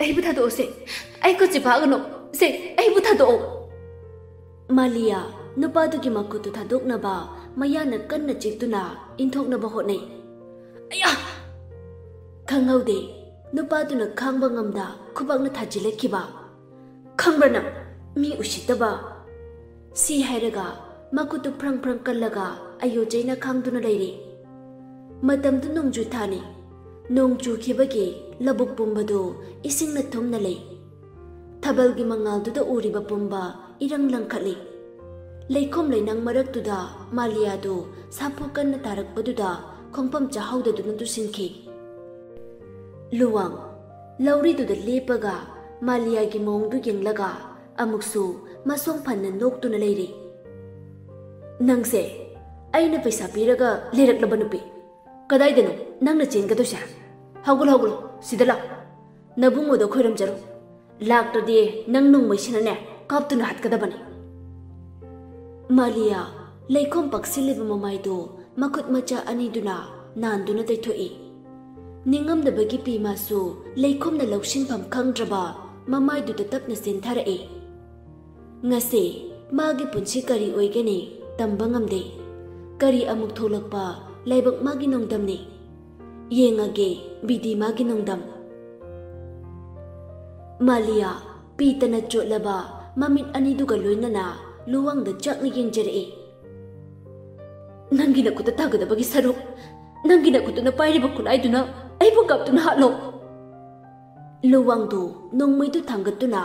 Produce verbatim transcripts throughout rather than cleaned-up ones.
ꯑꯩꯕꯨ ꯊꯥꯗꯣꯛꯑꯣꯁꯦ꯫ ꯑꯩ ꯈꯨꯠꯁꯤ ꯐꯥꯒꯅꯨ꯫ ꯁꯦ, ꯑꯩꯕꯨ ꯊꯥꯗꯣꯛꯑꯣ꯫ ꯃꯥꯂꯤꯌꯥ ꯅꯨꯄꯥꯗꯨꯒꯤ ꯃꯈꯨꯠꯇꯨ ꯊꯥꯗꯣꯛꯅꯕ ꯃꯌꯥꯅ ꯀꯟꯅ ꯆꯤꯛꯇꯨꯅ ꯏꯟꯊꯣꯛꯅꯕ ꯍꯣꯠꯅꯩ꯫ ꯑꯌꯥ! ꯈꯪꯍꯧꯗꯦ, ꯅꯨꯄꯥꯗꯨꯅ ꯈꯥꯡꯕ ꯉꯝꯗ ꯈꯨꯕꯥꯛꯅ ꯊꯥꯖꯤꯜꯂꯛꯈꯤꯕ꯫ "ꯈꯪꯕ꯭ꯔꯥ ꯅꯪ? ꯃꯤ ꯎꯁꯤꯠꯇꯕ!" ꯁꯤ ꯍꯥꯏꯔꯒ ꯃꯈꯨꯠꯇꯨ ꯐ꯭ꯔꯪ ꯐ꯭ꯔꯪ ꯀꯜꯂꯒ ꯑꯌꯣ ꯆꯩꯅ ꯈꯥꯡꯗꯨꯅ ꯂꯩꯔꯤ꯫ ꯃꯇꯝꯗꯨ ꯅꯣꯡꯖꯨ ꯊꯥꯅꯤ꯫ ꯅꯣꯡ ꯆꯨꯈꯤꯕꯒꯤ ꯂꯧꯕꯨꯛ ꯄꯨꯝꯕꯗꯨ ꯏꯁꯤꯡꯅ ꯊꯨꯝꯅ ꯂꯩ꯫ ꯊꯥꯕꯜꯒꯤ ꯃꯉꯥꯜꯗꯨꯗ ꯎꯔꯤꯕ ꯄꯨꯝꯕ ꯏꯔꯪ ꯂꯪꯈꯠꯂꯤ꯫ ꯂꯩꯈꯣꯝ ꯂꯩꯅꯥꯡ ꯃꯔꯛꯇꯨꯗ ꯃꯥꯂꯤꯌꯥꯗꯨ ꯁꯥꯐꯨ ꯀꯟꯅ ꯇꯥꯔꯛꯄꯗꯨꯗ ꯈꯣꯡꯐꯝ ꯆꯥꯍꯧꯗꯗꯨꯅ ꯇꯨꯁꯤꯟꯈꯤ꯫ ꯂꯨꯋꯥꯡ ꯂꯧꯔꯤꯗꯨꯗ ꯂꯦꯞꯄꯒ ꯃꯥꯂꯤꯌꯥꯒꯤ ꯃꯑꯣꯡꯗꯨ ꯌꯦꯡꯂꯒ ꯑꯃꯨꯛꯁꯨ ꯃꯁꯣꯡ ꯐꯟꯅ ꯅꯣꯛꯇꯨꯅ ꯂꯩꯔꯤ꯫ "ꯅꯪꯁꯦ ꯑꯩꯅ ꯄꯩꯁꯥ ꯄꯤꯔꯒ ꯂꯩꯔꯛꯂꯕ ꯅꯨꯄꯤ꯫ ꯀꯗꯥꯏꯗꯅꯣ ꯅꯪꯅ ꯆꯦꯟꯒꯗꯣꯏꯁꯦ? ꯍꯧꯒꯠꯂꯣ, ꯍꯧꯒꯠꯂꯣ, ꯁꯤꯗ ꯂꯥꯛ꯫ ꯅꯕꯨꯡꯉꯣꯗꯣ ꯈꯣꯏꯔꯝꯖꯔꯣ꯫ ꯂꯥꯛꯇ꯭ꯔꯗꯤ ꯅꯪ ꯅꯣꯡꯃꯩꯁꯤꯅꯅꯦ ꯀꯥꯞꯇꯨꯅ ꯍꯥꯠꯀꯗꯕꯅꯤ꯫" ꯃꯥꯂꯤꯌꯥ ꯂꯩꯈꯣꯝ ꯄꯛꯁꯤꯜꯂꯤꯕ ꯃꯃꯥꯏꯗꯨ ꯃꯈꯨꯠ ꯃꯆꯥ ꯑꯅꯤꯗꯨꯅ ꯅꯥꯟꯗꯨꯅ ꯇꯩꯊꯣꯛꯏ꯫ ꯅꯤꯡꯉꯝꯗꯕꯒꯤ ꯄꯤ ꯃꯥꯁꯨ ꯂꯩꯈꯣꯝꯅ ꯂꯧꯁꯤꯟꯐꯝ ꯈꯪꯗ꯭ꯔꯕ ꯃꯃꯥꯏꯗꯨꯗ ꯇꯞꯅ ꯆꯦꯟꯊꯔꯛꯏ꯫ ꯉꯁꯤ ꯃꯥꯒꯤ ꯄꯨꯟꯁꯤ ꯀꯔꯤ ꯑꯣꯏꯒꯅꯤ ꯇꯝꯕ ꯉꯝꯗꯦ꯫ ꯀꯔꯤ ꯑꯃꯨꯛ ꯊꯣꯛꯂꯛꯄ ꯂꯥꯏꯕꯛ ꯃꯥꯒꯤ ꯅꯣꯡꯗꯝꯅꯤ꯫ ꯌꯦꯡꯉꯒꯦ ꯕꯤꯗꯤ ꯃꯥꯒꯤ ꯅꯣꯡꯗꯝ꯫ ꯃꯥꯂꯤꯌꯥ ꯄꯤꯇꯅ ꯆꯣꯠꯂꯕ ꯃꯃꯤꯠ ꯑꯅꯤꯗꯨꯒ ꯂꯣꯏꯅꯅ ꯂꯨꯋꯥꯡꯗ ꯆꯥꯛꯅ ꯌꯦꯡꯖꯔꯛꯏ꯫ "ꯅꯪꯒꯤ ꯅꯈꯨꯠꯇ ꯇꯥꯒꯗꯕꯒꯤ ꯁꯔꯨꯛ, ꯅꯪꯒꯤ ꯅꯈꯨꯠꯇꯨꯅ ꯄꯥꯏꯔꯤꯕ ꯈꯨꯠꯂꯥꯏꯗꯨꯅ ꯑꯩꯕꯨ ꯀꯥꯞꯇꯨꯅ ꯍꯥꯠꯂꯣ꯫" ꯂꯨꯋꯥꯡꯗꯨ ꯅꯣꯡꯃꯩꯗꯨ ꯊꯥꯡꯒꯠꯇꯨꯅ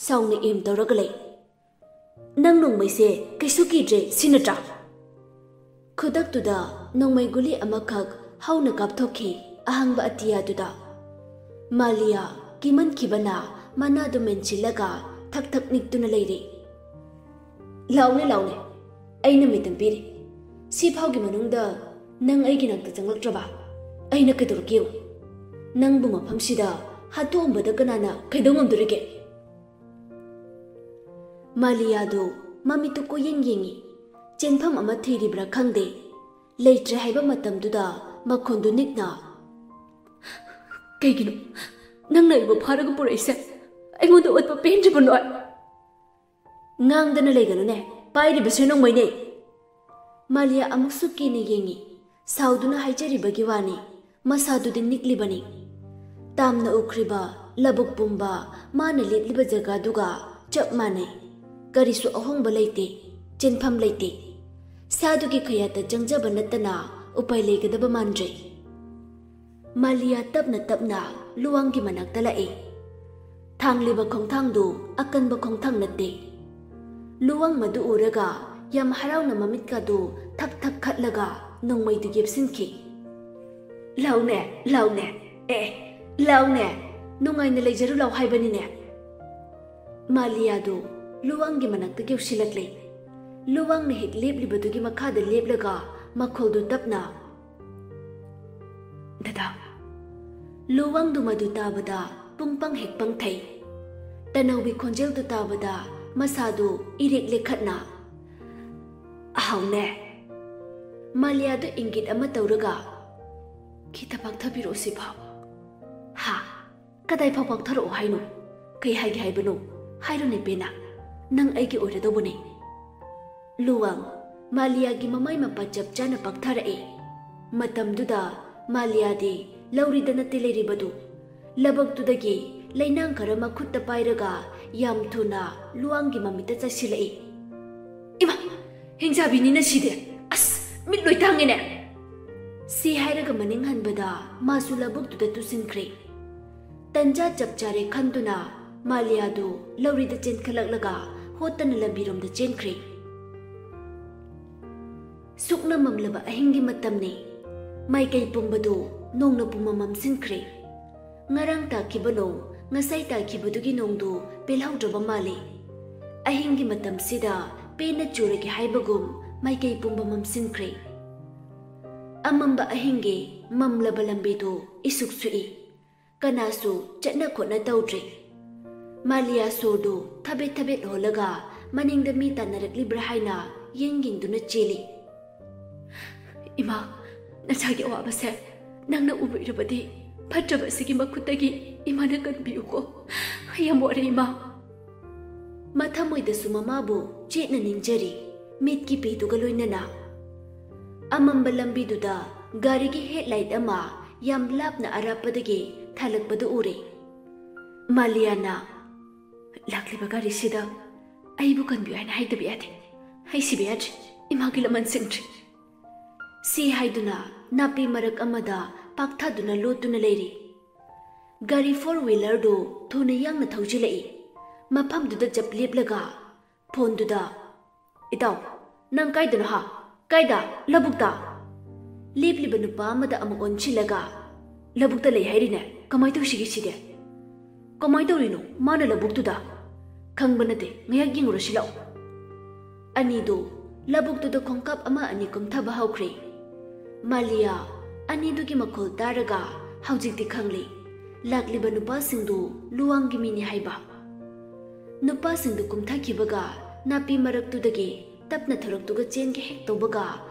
ꯁꯥꯎꯅ ꯑꯦꯝ ꯇꯧꯔꯒ ꯂꯩ꯫ "ꯅꯪ ꯅꯣꯡꯃꯩꯁꯦ ꯀꯩꯁꯨ ꯀꯤꯗ꯭ꯔꯦ ꯁꯤ ꯅꯠꯇ꯭ꯔꯥ?" ꯈꯨꯗꯛꯇꯨꯗ ꯅꯣꯡꯃꯩ ꯒꯨꯂꯤ ꯑꯃꯈꯛ ꯍꯧꯅ ꯀꯥꯞꯊꯣꯛꯈꯤ ꯑꯍꯥꯡꯕ ꯑꯇꯤꯌꯥꯗꯨꯗ꯫ ꯃꯥꯂꯤꯌꯥ ꯀꯤꯃꯟꯈꯤꯕꯅ ꯃꯅꯥꯗꯨ ꯃꯦꯟꯁꯤꯜꯂꯒ ꯊꯛ ꯊꯛ ꯅꯤꯛꯇꯨꯅ ꯂꯩꯔꯤ꯫ "ꯂꯥꯎꯅꯦ, ꯂꯥꯎꯅꯦ, ꯑꯩꯅ ꯃꯇꯝ ꯄꯤꯔꯤ꯫ ꯁꯤ ꯐꯥꯎꯒꯤ ꯃꯅꯨꯡꯗ ꯅꯪ ꯑꯩꯒꯤ ꯅꯥꯛꯇ ꯆꯪꯂꯛꯇ꯭ꯔꯕ ꯑꯩꯅ ꯀꯩꯗꯧꯔꯛꯀꯦ ꯌꯦꯡꯉꯨ꯫ ꯅꯪꯕꯨ ꯃꯐꯝꯁꯤꯗ ꯍꯥꯠꯇꯣꯛꯑꯝꯕꯗ ꯀꯅꯥꯅ ꯀꯩꯗꯧ ꯉꯝꯗꯣꯔꯤꯒꯦ?" ꯃꯥꯂꯤꯌꯥꯗꯨ ꯃꯃꯤꯠꯇꯨ ꯀꯣꯏꯌꯦꯡ ꯌꯦꯡꯉꯤ꯫ ꯆꯦꯟꯐꯝ ꯑꯃ ꯊꯤꯔꯤꯕ꯭ꯔꯥ ꯈꯪꯗꯦ꯫ ꯂꯩꯇ꯭ꯔꯦ ꯍꯥꯏꯕ ꯃꯇꯝꯗꯨꯗ ꯃꯈꯣꯟꯗꯨ ꯅꯤꯛꯅ, "ꯀꯩꯒꯤꯅꯣ? ꯅꯪꯅ ꯑꯩꯕꯨ ꯐꯥꯔꯒ ꯄꯨꯔꯛꯏꯁꯦ ꯑꯩꯉꯣꯟꯗ ꯎꯠꯄ ꯄꯦꯟꯗ꯭ꯔꯤꯕ ꯅꯣꯏ? ꯉꯥꯡꯗꯅ ꯂꯩꯒꯅꯨꯅꯦ, ꯄꯥꯏꯔꯤꯕꯁꯦ ꯅꯣꯡꯃꯩꯅꯦ꯫ ꯃꯥꯂꯤꯌꯥ ꯑꯃꯨꯛꯁꯨ ꯀꯤꯅ ꯌꯦꯡꯉꯤ꯫ ꯁꯥꯎꯗꯨꯅ ꯍꯥꯏꯖꯔꯤꯕꯒꯤ ꯋꯥꯅꯤ, ꯃꯁꯥꯗꯨꯗꯤ ꯅꯤꯛꯂꯤꯕꯅꯤ꯫ ꯇꯥꯝꯅ ꯎꯈ꯭ꯔꯤꯕ ꯂꯧꯕꯨꯛ ꯄꯨꯝꯕ ꯃꯥꯅ ꯂꯦꯞꯂꯤꯕ ꯖꯒꯥꯗꯨꯒ ꯆꯞ ꯃꯥꯟꯅꯩ꯫ ꯀꯔꯤꯁꯨ ꯑꯍꯣꯡꯕ ꯂꯩꯇꯦ, ꯆꯦꯟꯐꯝ ꯂꯩꯇꯦ꯫ ꯁꯥꯗꯨꯒꯤ ꯈꯌꯥꯠꯇ ꯆꯪꯖꯕ ꯅꯠꯇꯅ ꯎꯄꯥꯏ ꯂꯩꯒꯗꯕ ꯃꯥꯟꯗ꯭ꯔꯦ꯫ ꯃꯥꯂꯤꯌꯥ ꯇꯞꯅ ꯇꯞꯅ ꯂꯨꯋꯥꯡꯒꯤ ꯃꯅꯥꯛꯇ ꯂꯥꯛꯏ꯫ ꯊꯥꯡꯂꯤꯕ ꯈꯣꯡꯊꯥꯡꯗꯨ ꯑꯀꯟꯕ ꯈꯣꯡꯊꯥꯡ ꯅꯠꯇꯦ꯫ ꯂꯨꯋꯥꯡ ꯃꯗꯨ ꯎꯔꯒ ꯌꯥꯝ ꯍꯔꯥꯎꯅ ꯃꯃꯤꯠꯀꯥꯗꯨ ꯊꯛ ꯊꯛ ꯈꯠꯂꯒ ꯅꯣꯡꯃꯩꯗꯨ ꯌꯦꯞꯁꯤꯟꯈꯤ꯫ "ꯂꯥꯎꯅꯦ, ꯂꯥꯎꯅꯦ, ꯑꯦ, ꯂꯥꯎꯅꯦ, ꯅꯨꯡꯉꯥꯏꯅ ꯂꯩꯖꯔꯨ ꯂꯥꯎ ꯍꯥꯏꯕꯅꯤꯅꯦ꯫" ꯃꯥꯂꯤꯌꯥꯗꯨ ꯂꯨꯋꯥꯡꯒꯤ ꯃꯅꯥꯛꯇ ꯌꯧꯁꯤꯜꯂꯛꯂꯦ꯫ ꯂꯨꯋꯥꯡꯅ ꯍꯦꯛ ꯂꯦꯞꯂꯤꯕꯗꯨꯒꯤ ꯃꯈꯥꯗ ꯂꯦꯞꯂꯒ ꯃꯈꯣꯜꯗꯨ ꯇꯞꯅ, "ꯗꯗꯥ꯫" ꯂꯨꯋꯥꯡꯗꯨ ꯃꯗꯨ ꯇꯥꯕꯗ ꯄꯨꯡ ꯄꯪ ꯍꯦꯛ ꯄꯪꯊꯩ꯫ ꯇꯅꯧꯕꯤ ꯈꯣꯟꯖꯦꯜꯗꯨ ꯇꯥꯕꯗ ꯃꯁꯥꯗꯨ ꯏꯔꯦꯛ ꯂꯦꯈꯠꯅ, "ꯑꯍꯥꯎꯅꯦ꯫" ꯃꯥꯂꯤꯌꯥꯗꯨ ꯏꯪꯒꯤꯠ ꯑꯃ ꯇꯧꯔꯒ, "ꯈꯤꯇ ꯄꯥꯛꯊꯕꯤꯔꯛꯑꯣ ꯁꯤꯐꯥꯎ꯫" "ꯍꯥ? ꯀꯗꯥꯏꯐꯥꯎ ꯄꯥꯛꯊꯔꯛꯑꯣ ꯍꯥꯏꯅꯣ? ꯀꯩ ꯍꯥꯏꯒꯦ ꯍꯥꯏꯕꯅꯣ? ꯍꯥꯏꯔꯣꯅꯦ ꯄꯦꯟꯅ꯫ ꯅꯪ ꯑꯩꯒꯤ ꯑꯣꯏꯔꯗꯧꯕꯅꯦ꯫" ꯂꯨꯋꯥꯡ ꯃꯥꯂꯤꯌꯥꯒꯤ ꯃꯃꯥꯏ ꯃꯄꯥ ꯆꯞ ꯆꯥꯅ ꯄꯥꯛꯊꯔꯛꯏ꯫ ꯃꯇꯝꯗꯨꯗ ꯃꯥꯂꯤꯌꯥꯗꯤ ꯂꯧꯔꯤꯗ ꯅꯠꯇꯦ ꯂꯩꯔꯤꯕꯗꯨ꯫ ꯂꯕꯛꯇꯨꯗꯒꯤ ꯂꯩꯅꯥꯡ ꯈꯔ ꯃꯈꯨꯠꯇ ꯄꯥꯏꯔꯒ ꯌꯥꯝ ꯊꯨꯅ ꯂꯨꯋꯥꯡꯒꯤ ꯃꯃꯤꯠꯇ ꯆꯥꯏꯁꯤꯜꯂꯛꯏ꯫ "ꯏꯃꯥ! ꯍꯤꯡꯆꯥꯕꯤꯅꯤꯅ ꯁꯤꯗꯤ! ꯑꯁ! ꯃꯤꯠ ꯂꯣꯏ ꯇꯥꯡꯉꯤꯅꯦ!" ꯁꯤ ꯍꯥꯏꯔꯒ ꯃꯅꯤꯡ ꯍꯟꯕꯗ ꯃꯥꯁꯨ ꯂꯕꯨꯛꯇꯨꯗ ꯇꯨꯁꯤꯟꯈ꯭ꯔꯦ꯫ ꯇꯟꯖꯥ ꯆꯞ ꯆꯥꯔꯦ ꯈꯟꯗꯨꯅ ꯃꯥꯂꯤꯌꯥꯗꯨ ꯂꯧꯔꯤꯗ ꯆꯦꯟꯈꯠꯂꯛꯂꯒ ꯍꯣꯠꯇꯅ ꯂꯝꯕꯤꯔꯣꯝꯗ ꯆꯦꯟꯈ꯭ꯔꯦ꯫ ꯁꯨꯛꯅ ꯃꯝꯂꯕ ꯑꯍꯤꯡꯒꯤ ꯃꯇꯝꯅꯤ꯫ ꯃꯥꯏꯀꯩ ꯄꯨꯝꯕꯗꯨ ꯅꯣꯡꯅ ꯄꯨꯝꯃ ꯃꯝꯁꯤꯟꯈ꯭ꯔꯦ꯫ ꯉꯔꯥꯡ ꯇꯥꯈꯤꯕ ꯅꯣꯡ ꯉꯁꯥꯏ ꯇꯥꯈꯤꯕꯗꯨꯒꯤ ꯅꯣꯡꯗꯨ ꯄꯦꯜꯍꯧꯗ꯭ꯔꯕ ꯃꯥꯜꯂꯤ꯫ ꯑꯍꯤꯡꯒꯤ ꯃꯇꯝꯁꯤꯗ ꯄꯦꯟꯅ ꯆꯨꯔꯒꯦ ꯍꯥꯏꯕꯒꯨꯝ ꯃꯥꯏꯀꯩ ꯄꯨꯝꯕ ꯃꯝꯁꯤꯟꯈ꯭ꯔꯦ꯫ ꯑꯃꯝꯕ ꯑꯍꯤꯡꯒꯤ ꯃꯝꯂꯕ ꯂꯝꯕꯤꯗꯨ ꯏꯁꯨꯛ ꯁꯨꯛꯏ꯫ ꯀꯅꯥꯁꯨ ꯆꯠꯅ ꯈꯣꯠꯅ ꯇꯧꯗ꯭ꯔꯤ꯫ ꯃꯥꯂꯤꯌꯥ ꯁꯣꯔꯗꯨ ꯊꯕꯦꯠ ꯊꯕꯦꯠ ꯍꯣꯜꯂꯒ ꯃꯅꯤꯡꯗ ꯃꯤ ꯇꯥꯟꯅꯔꯛꯂꯤꯕ꯭ꯔꯥ ꯍꯥꯏꯅ ꯌꯦꯡ ꯌꯦꯡꯗꯨꯅ ꯆꯦꯜꯂꯤ꯫ "ꯏꯃꯥ, ꯅꯆꯥꯒꯤ ꯑꯋꯥꯕꯁꯦ ꯅꯪꯅ ꯎꯕꯤꯔꯕꯗꯤ ꯐꯠꯇ꯭ꯔꯕ ꯑꯁꯤꯒꯤ ꯃꯈꯨꯠꯇꯒꯤ ꯏꯃꯥꯅ ꯀꯟꯕꯤꯌꯨꯀꯣ꯫ ꯑꯩ ꯌꯥꯝ ꯋꯥꯔꯦ, ꯏꯃꯥ꯫ ꯃꯊꯃꯣꯏꯗꯁꯨ ꯃꯃꯥꯕꯨ ꯆꯦꯠꯅ ꯅꯤꯡꯖꯔꯤ, ꯃꯤꯠꯀꯤ ꯄꯤꯗꯨꯒ ꯂꯣꯏꯅꯅ꯫ ꯑꯃꯝꯕ ꯂꯝꯕꯤꯗꯨꯗ ꯒꯥꯔꯤꯒꯤ ꯍꯦꯗꯂꯥꯏꯠ ꯑꯃ ꯌꯥꯝ ꯂꯥꯞꯅ ꯑꯔꯥꯞꯄꯗꯒꯤ ꯊꯥꯜꯂꯛꯄꯗꯨ ꯎꯔꯦ꯫ ꯃꯥꯂꯤꯌꯥꯅ, "ꯂꯥꯛꯂꯤꯕ ꯒꯥꯔꯤꯁꯤꯗ ꯑꯩꯕꯨ ꯀꯟꯕꯤꯌꯨ ꯍꯥꯏꯅ ꯍꯥꯏꯗꯕ ꯌꯥꯗꯦ꯫ ꯑꯩ ꯁꯤꯕ ꯌꯥꯗ꯭ꯔꯤ꯫ ꯏꯃꯥꯒꯤ ꯂꯃꯟ ꯁꯤꯡꯗ꯭ꯔꯤ"꯫ ꯁꯤ ꯍꯥꯏꯗꯨꯅ ꯅꯥꯄꯤ ꯃꯔꯛ ꯑꯃꯗ ꯄꯥꯛꯊꯗꯨꯅ ꯂꯣꯠꯇꯨꯅ ꯂꯩꯔꯤ꯫ ꯒꯥꯔꯤ ꯐꯣꯔ ꯋꯤꯂꯔꯗꯨ ꯊꯨꯅ ꯌꯥꯡꯅ ꯊꯧꯖꯤꯜꯂꯛꯏ꯫ ꯃꯐꯝꯗꯨꯗ ꯖꯞ ꯂꯦꯞꯂꯒ ꯐꯣꯟꯗꯨꯗ, "ꯏꯇꯥꯎ, ꯅꯪ ꯀꯥꯏꯗꯅꯣ ꯍꯥ? ꯀꯥꯏꯗ? ꯂꯧꯕꯨꯛꯇ?" ꯂꯦꯞꯂꯤꯕ ꯅꯨꯄꯥ ꯑꯃꯗ ꯑꯃꯨꯛ ꯑꯣꯟꯁꯤꯜꯂꯒ, "ꯂꯧꯕꯨꯛꯇ ꯂꯩ ꯍꯥꯏꯔꯤꯅꯦ꯫ ꯀꯃꯥꯏ ꯇꯧꯁꯤꯒꯦ ꯁꯤꯗꯤ? ꯀꯃꯥꯏ ꯇꯧꯔꯤꯅꯣ ꯃꯥꯅ ꯂꯧꯕꯨꯛꯇꯨꯗ?" "ꯈꯪꯕ ꯅꯠꯇꯦ, ꯉꯥꯏꯍꯥꯛ ꯌꯦꯡꯉꯨꯔꯁꯤ ꯂꯥꯛꯑꯣ"꯫ ꯑꯅꯤꯗꯨ ꯂꯧꯕꯨꯛꯇꯨꯗ ꯈꯣꯡꯀꯥꯞ ꯑꯃ ꯑꯅꯤ ꯀꯨꯝꯊꯕ ꯍꯧꯈ꯭ꯔꯦ꯫ ꯃꯥꯂꯤꯌꯥ ꯑꯅꯤꯗꯨꯒꯤ ꯃꯈꯣꯜ ꯇꯥꯔꯒ ꯍꯧꯖꯤꯛꯇꯤ ꯈꯪꯂꯦ, ꯂꯥꯛꯂꯤꯕ ꯅꯨꯄꯥꯁꯤꯡꯗꯨ ꯂꯨꯋꯥꯡꯒꯤ ꯃꯤꯅꯤ ꯍꯥꯏꯕ꯫ ꯅꯨꯄꯥꯁꯤꯡꯗꯨ ꯀꯨꯝꯊꯈꯤꯕꯒ ꯅꯥꯄꯤ ꯃꯔꯛꯇꯨꯗꯒꯤ ꯇꯞꯅ ꯊꯣꯔꯛꯇꯨꯒ ꯆꯦꯟꯒꯦ ꯍꯦꯛ ꯇꯧꯕꯒ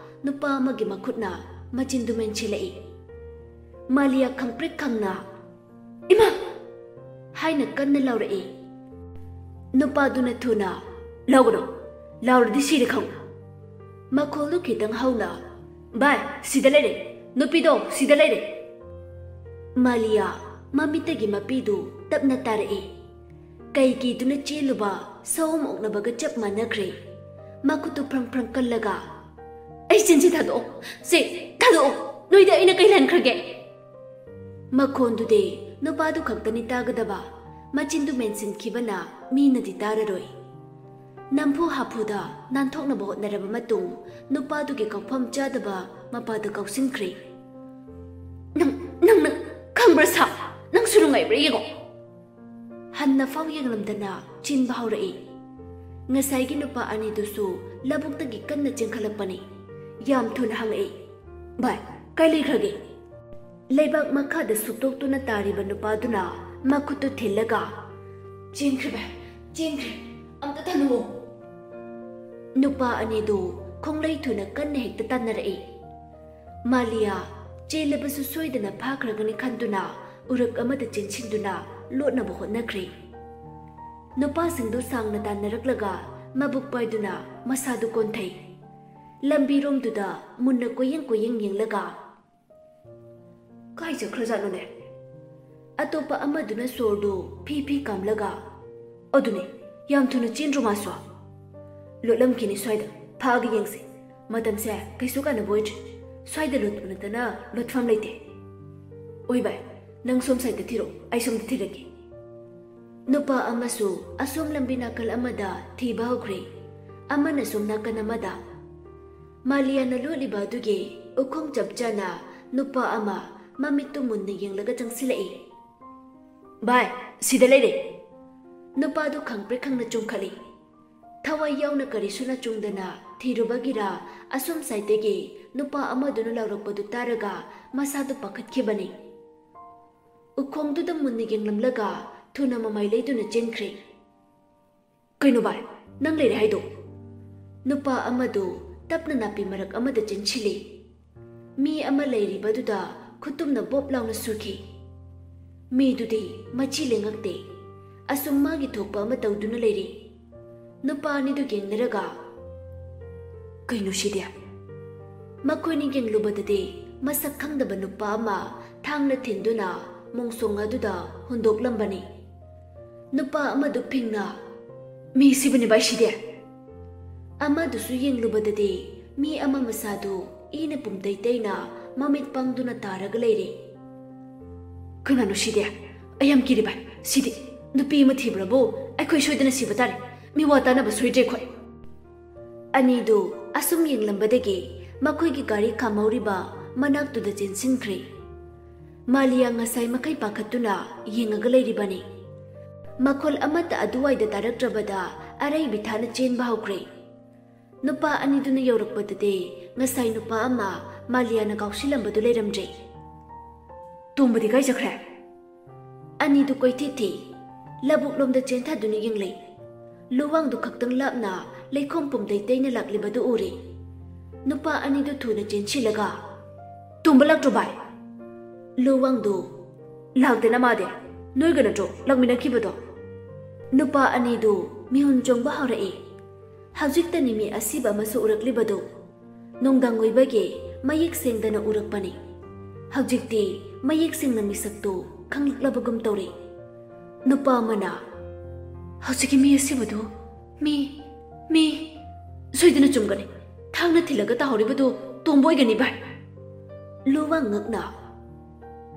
ꯅꯨꯄꯥ ꯑꯃꯒꯤ ꯃꯈꯨꯠꯅ ꯃꯆꯤꯟꯗꯨ ꯃꯦꯟꯁꯤꯜꯂꯛꯏ꯫ ꯃꯥꯂꯤꯌꯥ ꯈꯪꯄ꯭ꯔꯦꯛ ꯈꯪꯅ, "ꯏꯃꯥ!" ꯍꯥꯏꯅ ꯀꯟꯅ ꯂꯥꯎꯔꯛꯏ꯫ ꯅꯨꯄꯥꯗꯨꯅ ꯊꯨꯅ, "ꯂꯥꯎꯒꯅꯨ, ꯂꯥꯎꯔꯗꯤ ꯁꯤꯔꯦ ꯈꯪꯉꯨ"꯫ ꯃꯈꯣꯜꯗꯨ ꯈꯤꯇꯪ ꯍꯧꯅ, "ꯚꯥꯏ, ꯁꯤꯗ ꯂꯩꯔꯦ, ꯅꯨꯄꯤꯗꯣ ꯁꯤꯗ ꯂꯩꯔꯦ"꯫ ꯃꯥꯂꯤꯌꯥ ꯃꯃꯤꯠꯇꯒꯤ ꯃꯄꯤꯗꯨ ꯇꯞꯅ ꯇꯥꯔꯛꯏ꯫ ꯀꯩ ꯀꯤꯗꯨꯅ ꯆꯦꯜꯂꯨꯕ ꯁꯑꯣꯝ ꯑꯣꯛꯅꯕꯒ ꯆꯞ ꯃꯥꯟꯅꯈ꯭ꯔꯦ꯫ ꯃꯈꯨꯠꯇꯨ ꯐ꯭ꯔꯪ ꯐ꯭ꯔꯪ ꯀꯜꯂꯒ, "ꯑꯩ ꯆꯤꯟꯁꯤ ꯊꯥꯗꯣꯛꯑꯣ, ꯁꯤ ꯊꯥꯗꯣꯛꯑꯣ, ꯅꯣꯏꯗ ꯑꯩꯅ ꯀꯩ ꯂꯥꯟꯈ꯭ꯔꯒꯦ?" ꯃꯈꯣꯟꯗꯨꯗꯤ ꯅꯨꯄꯥꯗꯨ ꯈꯛꯇꯅꯤ ꯇꯥꯒꯗꯕ, ꯃꯆꯤꯟꯗꯨ ꯃꯦꯟꯁꯤꯟꯈꯤꯕꯅ ꯃꯤꯅꯗꯤ ꯇꯥꯔꯔꯣꯏ꯫ ꯅꯝꯐꯨ ꯍꯥꯐꯨꯗ ꯅꯥꯟꯊꯣꯛꯅꯕ ꯍꯣꯠꯅꯔꯕ ꯃꯇꯨꯡ ꯅꯨꯄꯥꯗꯨꯒꯤ ꯀꯧꯐꯝ ꯆꯥꯗꯕ ꯃꯄꯥꯗ ꯀꯧꯁꯤꯟꯈ꯭ꯔꯦ꯫ "ꯅꯪ, ꯅꯪꯅ ꯈꯪꯕ꯭ꯔꯥ ꯁꯥ? ꯅꯪꯁꯨ ꯅꯨꯡꯉꯥꯏꯕ꯭ꯔꯥ ꯌꯦꯡꯉꯣ"꯫ ꯍꯟꯅ ꯐꯥꯎ ꯌꯦꯡꯂꯝꯗꯅ ꯆꯤꯟꯕ ꯍꯧꯔꯛꯏ꯫ ꯉꯁꯥꯏꯒꯤ ꯅꯨꯄꯥ ꯑꯅꯤꯗꯨꯁꯨ ꯂꯧꯕꯨꯛꯇꯒꯤ ꯀꯟꯅ ꯆꯦꯟꯈꯠꯂꯛꯄꯅꯤ꯫ ꯌꯥꯝ ꯊꯨꯅ ꯍꯪꯉꯛꯏ, "ꯚꯥꯏ, ꯀꯥꯏ ꯂꯩꯈ꯭ꯔꯒꯦ?" ꯂꯩꯕꯥꯛ ꯃꯈꯥꯗ ꯁꯨꯛꯇꯣꯛꯇꯨꯅ ꯇꯥꯔꯤꯕ ꯅꯨꯄꯥꯗꯨꯅ ꯃꯈꯨꯠꯇꯨ ꯊꯤꯜꯂꯒ, "ꯆꯦꯟꯈ꯭ꯔꯦ ꯚꯥꯏ, ꯆꯦꯟꯈ꯭ꯔꯦ, ꯑꯝꯇ ꯊꯥꯗꯣꯛꯑꯣ"꯫ ꯅꯨꯄꯥ ꯑꯅꯤꯗꯨ ꯈꯣꯡꯂꯩ ꯊꯨꯅ ꯀꯟꯅ ꯍꯦꯛꯇ ꯇꯥꯟꯅꯔꯛꯏ꯫ ꯃꯥꯂꯤꯌꯥ ꯆꯦꯜꯂꯕꯁꯨ ꯁꯣꯏꯗꯅ ꯐꯥꯈ꯭ꯔꯒꯅꯤ ꯈꯟꯗꯨꯅ ꯎꯔꯛ ꯑꯃꯗ ꯆꯦꯟꯁꯤꯟꯗꯨꯅ ꯂꯣꯠꯅꯕ ꯍꯣꯠꯅꯈ꯭ꯔꯦ꯫ ꯅꯨꯄꯥꯁꯤꯡꯗꯨ ꯁꯥꯡꯅ ꯇꯥꯟꯅꯔꯛꯂꯒ ꯃꯕꯨꯛ ꯄꯥꯏꯗꯨꯅ ꯃꯁꯥꯗꯨ ꯀꯣꯟꯊꯩ꯫ ꯂꯝꯕꯤꯔꯣꯝꯗꯨꯗ ꯃꯨꯟꯅ ꯀꯣꯏꯌꯦꯡ ꯀꯣꯏꯌꯦꯡ ꯌꯦꯡꯂꯒ, "ꯀꯥꯏ ꯆꯠꯈ꯭ꯔꯖꯥꯠꯅꯣꯅꯦ?" ꯑꯇꯣꯞꯄ ꯑꯃꯗꯨꯅ ꯁꯣꯔꯗꯨ ꯐꯤ ꯐꯤ ꯀꯥꯝꯂꯒ, "ꯑꯗꯨꯅꯦ, ꯌꯥꯝ ꯊꯨꯅ ꯆꯦꯟꯗ꯭ꯔꯣ ꯃꯥꯁꯨ? ꯂꯣꯠꯂꯝꯈꯤꯅꯤ ꯁ꯭ꯋꯥꯏꯗ, ꯐꯥꯒ ꯌꯦꯡꯁꯤ꯫ ꯃꯇꯝꯁꯦ ꯀꯩꯁꯨ ꯀꯥꯟꯅꯕ ꯑꯣꯏꯗ꯭ꯔꯤ꯫ ꯁ꯭ꯋꯥꯏꯗ ꯂꯣꯠꯄ ꯅꯠꯇꯅ ꯂꯣꯠꯐꯝ ꯂꯩꯇꯦ꯫ ꯑꯣꯏ ꯚꯥꯏ, ꯅꯪ ꯁꯣꯝ ꯁꯥꯏꯗ ꯊꯤꯔꯣ, ꯑꯩ ꯁꯣꯝꯗ ꯊꯤꯔꯒꯦ꯫" ꯅꯨꯄꯥ ꯑꯃꯁꯨ ꯑꯁꯣꯝ ꯂꯝꯕꯤ ꯅꯥꯀꯜ ꯑꯃꯗ ꯊꯤꯕ ꯍꯧꯈ꯭ꯔꯦ꯫ ꯑꯃꯅ ꯁꯣꯝ ꯅꯥꯀꯟ ꯑꯃꯗ꯫ ꯃꯥꯂꯤꯌꯥꯅ ꯂꯣꯠꯂꯤꯕ ꯑꯗꯨꯒꯤ ꯎꯈꯣꯡ ꯆꯞ ꯆꯥꯅ ꯅꯨꯄꯥ ꯑꯃ ꯃꯃꯤꯠꯇꯨ ꯃꯨꯟꯅ ꯌꯦꯡꯂꯒ ꯆꯪꯁꯤꯜꯂꯛꯏ꯫ "ꯚꯥꯏ, ꯁꯤꯗ ꯂꯩꯔꯦ!" ꯅꯨꯄꯥꯗꯨ ꯈꯪꯄ꯭ꯔꯦꯛ ꯈꯪꯅ ꯆꯣꯡꯈꯠꯂꯤ꯫ ꯊꯋꯥꯏ ꯌꯥꯎꯅ ꯀꯔꯤꯁꯨ ꯅꯆꯨꯡꯗꯅ ꯊꯤꯔꯨꯕꯒꯤꯔ, ꯑꯁꯣꯝ ꯁꯥꯏꯠꯇꯒꯤ ꯅꯨꯄꯥ ꯑꯃꯗꯨꯅ ꯂꯥꯎꯔꯛꯄꯗꯨ ꯇꯥꯔꯒ ꯃꯁꯥꯗꯨ ꯄꯥꯈꯠꯈꯤꯕꯅꯤ꯫ ꯎꯈꯣꯡꯗꯨꯗ ꯃꯨꯟꯅ ꯌꯦꯡꯂꯝꯂꯒ ꯊꯨꯅ ꯃꯃꯥꯏ ꯂꯩꯗꯨꯅ ꯆꯦꯟꯈ꯭ꯔꯦ꯫ "ꯀꯩꯅꯣ ꯚꯥꯏ, ꯅꯪ ꯂꯩꯔꯦ ꯍꯥꯏꯗꯣ?" ꯅꯨꯄꯥ ꯑꯃꯗꯨ ꯇꯞꯅ ꯅꯥꯄꯤ ꯃꯔꯛ ꯑꯃꯗ ꯆꯦꯟꯁꯤꯜꯂꯤ꯫ ꯃꯤ ꯑꯃ ꯂꯩꯔꯤꯕꯗꯨꯗ ꯈꯨꯇꯨꯝꯅ ꯕꯣꯞ ꯂꯥꯎꯅ ꯁꯨꯈꯤ꯫ ꯃꯤꯗꯨꯗꯤ ꯃꯆꯤ ꯂꯦꯡꯉꯛꯇꯦ꯫ ꯑꯁꯨꯝ ꯃꯥꯒꯤ ꯊꯣꯛꯄ ꯑꯃ ꯇꯧꯗꯨꯅ ꯂꯩꯔꯤ꯫ ꯅꯨꯄꯥ ꯑꯅꯤꯗꯨ ꯌꯦꯡꯅꯔꯒ, "ꯀꯩꯅꯣ ꯁꯤꯗꯤ?" ꯃꯈꯣꯏꯅ ꯌꯦꯡꯂꯨꯕꯗꯗꯤ ꯃꯁꯛ ꯈꯪꯗꯕ ꯅꯨꯄꯥ ꯑꯃ ꯊꯥꯡꯅ ꯊꯤꯟꯗꯨꯅ ꯃꯣꯡꯁꯣꯡ ꯑꯗꯨꯗ ꯍꯨꯟꯗꯣꯛꯂꯝꯕꯅꯤ꯫ ꯅꯨꯄꯥ ꯑꯃꯗꯨ ꯐꯤꯡꯅ, "ꯃꯤ ꯁꯤꯕꯅꯤ ꯚꯥꯏ ꯁꯤꯗꯤ!" ꯑꯃꯗꯨꯁꯨ ꯌꯦꯡꯂꯨꯕꯗꯗꯤ ꯃꯤ ꯑꯃ ꯃꯁꯥꯗꯨ ꯏꯅ ꯄꯨꯝꯇꯩ ꯇꯩꯅ ꯃꯃꯤꯠ ꯄꯥꯡꯗꯨꯅ ꯇꯥꯔꯒ ꯂꯩꯔꯦ꯫ "ꯀꯅꯥꯅꯣ ꯁꯤꯗꯤ? ꯑꯩ ꯌꯥꯝ ꯀꯤꯔꯦ ꯚꯥꯏ꯫ ꯁꯤꯗꯤ ꯅꯨꯄꯤ ꯑꯃ ꯊꯤꯕ꯭ꯔꯕꯨ ꯑꯩꯈꯣꯏ ꯁꯣꯏꯗꯅ ꯁꯤꯕ ꯇꯥꯔꯦ꯫ ꯃꯤ ꯋꯥ ꯇꯥꯅꯕ ꯁꯣꯏꯗ꯭ꯔꯦ ꯑꯩꯈꯣꯏ꯫" ꯑꯅꯤꯗꯨ ꯑꯁꯨꯝ ꯌꯦꯡꯂꯝꯕꯗꯒꯤ ꯃꯈꯣꯏꯒꯤ ꯒꯥꯔꯤ ꯈꯥꯝꯍꯧꯔꯤꯕ ꯃꯅꯥꯛꯇꯨꯗ ꯆꯦꯟꯁꯤꯟꯈ꯭ꯔꯦ꯫ ꯃꯥꯂꯤꯌꯥ ꯉꯁꯥꯏ ꯃꯈꯩ ꯄꯥꯈꯠꯇꯨꯅ ꯌꯦꯡꯉꯒ ꯂꯩꯔꯤꯕꯅꯤ꯫ ꯃꯈꯣꯜ ꯑꯃꯠꯇ ꯑꯗꯨꯋꯥꯏꯗ ꯇꯥꯔꯛꯇ꯭ꯔꯕꯗ ꯑꯔꯩꯕꯤ ꯊꯥꯅ ꯆꯦꯟꯕ ꯍꯧꯈ꯭ꯔꯦ꯫ ꯅꯨꯄꯥ ꯑꯅꯤꯗꯨꯅ ꯌꯧꯔꯛꯄꯗꯗꯤ ꯉꯁꯥꯏ ꯅꯨꯄꯥ ꯑꯃ ꯃꯥꯂꯤꯌꯥꯅ ꯀꯥꯎꯁꯤꯜꯂꯝꯕꯗꯨ ꯂꯩꯔꯝꯗ꯭ꯔꯦ꯫ "ꯇꯣꯝꯕꯗꯤ ꯀꯥꯏ ꯆꯠꯈ꯭ꯔꯦ?" ꯑꯅꯤꯗꯨ ꯀꯣꯏꯊꯤ ꯊꯤ꯫ ꯂꯧꯕꯨꯛꯂꯣꯝꯗ ꯆꯦꯟꯊꯗꯨꯅ ꯌꯦꯡꯂꯤ꯫ ꯂꯨꯋꯥꯡꯗꯨ ꯈꯛꯇꯪ ꯂꯥꯞꯅ ꯂꯩꯈꯣꯝ ꯄꯨꯝꯗꯩ ꯇꯩꯅ ꯂꯥꯛꯂꯤꯕꯗꯨ ꯎꯔꯦ꯫ ꯅꯨꯄꯥ ꯑꯅꯤꯗꯨ ꯊꯨꯅ ꯆꯦꯟꯁꯤꯜꯂꯒ, ꯇꯣꯝꯕ ꯂꯥꯛꯇ꯭ꯔꯣ ꯚꯥꯏ? ꯂꯨꯋꯥꯡꯗꯨ, ꯂꯥꯛꯇꯦꯅ ꯃꯥꯗꯤ꯫ ꯅꯣꯏꯒ ꯅꯠꯇ꯭ꯔꯣ ꯂꯥꯛꯃꯤꯟꯅꯈꯤꯕꯗꯣ? ꯅꯨꯄꯥ ꯑꯅꯤꯗꯨ ꯃꯤꯍꯨꯟ ꯆꯣꯡꯕ ꯍꯧꯔꯛꯏ꯫ ꯍꯧꯖꯤꯛꯇꯅꯤ ꯃꯤ ꯑꯁꯤꯕ ꯑꯃꯁꯨ ꯎꯔꯛꯂꯤꯕꯗꯨ꯫ ꯅꯨꯡꯗꯥꯡ ꯑꯣꯏꯕꯒꯤ ꯃꯌꯦꯛ ꯁꯦꯡꯗꯅ ꯎꯔꯛꯄꯅꯤ꯫ ꯍꯧꯖꯤꯛꯇꯤ ꯃꯌꯦꯛ ꯁꯦꯡꯅ ꯃꯤꯁꯛꯇꯨ ꯈꯪꯂꯛꯂꯕꯒꯨꯝ ꯇꯧꯔꯤ꯫ ꯅꯨꯄꯥ ꯑꯃꯅ, "ꯍꯧꯖꯤꯛꯀꯤ ꯃꯤ ꯑꯁꯤꯕꯗꯨ ꯃꯤ, ꯃꯤ ꯁꯣꯏꯗꯅ ꯆꯨꯝꯒꯅꯤ꯫ ꯊꯥꯡꯅ ꯊꯤꯜꯂꯒ ꯇꯥꯍꯧꯔꯤꯕꯗꯨ ꯇꯣꯝꯕ ꯑꯣꯏꯒꯅꯤ ꯚꯥꯏ꯫" ꯂꯨꯋꯥꯡ ꯉꯛꯅ,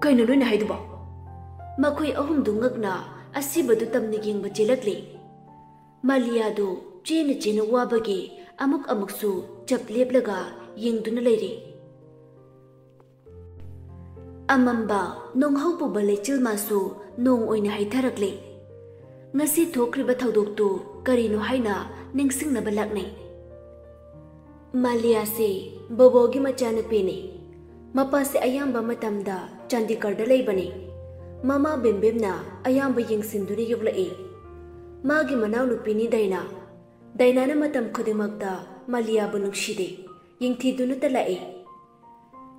"ꯀꯩꯅꯣ ꯅꯣꯏꯅ ꯍꯥꯏꯗꯨꯕꯣ?" ꯃꯈꯣꯏ ꯑꯍꯨꯝꯗꯨ ꯉꯛꯅ ꯑꯁꯤꯕꯗꯨ ꯇꯝꯅ ꯌꯦꯡꯕ ꯆꯦꯜꯂꯛꯂꯤ꯫ ꯃꯥꯂꯤꯌꯥꯗꯨ ꯆꯦꯅ ꯆꯦꯅ ꯋꯥꯕꯒꯤ ꯑꯃꯨꯛ ꯑꯃꯨꯛꯁꯨ ꯆꯞ ꯂꯦꯞꯂꯒ ꯌꯦꯡꯗꯨꯅ ꯂꯩꯔꯤ꯫ ꯑꯃꯝꯕ ꯅꯣꯡꯍꯧ ꯄꯨꯕ ꯂꯩꯆꯤꯜ ꯃꯥꯁꯨ ꯅꯣꯡ ꯑꯣꯏꯅ ꯍꯩꯊꯔꯛꯂꯤ꯫ ꯉꯁꯤ ꯊꯣꯛꯈ꯭ꯔꯤꯕ ꯊꯧꯗꯣꯛꯇꯨ ꯀꯔꯤꯅꯣ ꯍꯥꯏꯅ ꯅꯤꯡꯁꯤꯡꯅꯕ ꯂꯥꯛꯅꯩ꯫ ꯃꯥꯂꯤꯌꯥꯁꯤ ꯕꯣꯕꯣꯒꯤ ꯃꯆꯥꯅꯨꯄꯤꯅꯤ꯫ ꯃꯄꯥꯁꯤ ꯑꯌꯥꯝꯕ ꯃꯇꯝꯗ ꯆꯥꯟꯗꯤꯒꯔꯗ ꯂꯩꯕꯅꯤ꯫ ꯃꯃꯥ ꯕꯦꯝꯕꯦꯝꯅ ꯑꯌꯥꯝꯕ ꯌꯦꯡꯁꯤꯟꯗꯨꯅ ꯌꯣꯛꯂꯛꯏ꯫ ꯃꯥꯒꯤ ꯃꯅꯥꯎꯅꯨꯄꯤꯅꯤ ꯗꯥꯏꯅꯥ꯫ ꯗꯥꯏꯅꯥꯅ ꯃꯇꯝ ꯈꯨꯗꯤꯡꯃꯛꯇ ꯃꯥꯂꯤꯌꯥꯕꯨ ꯅꯨꯡꯁꯤꯗꯦ, ꯌꯦꯡꯊꯤꯗꯨꯅꯇ ꯂꯥꯛꯏ꯫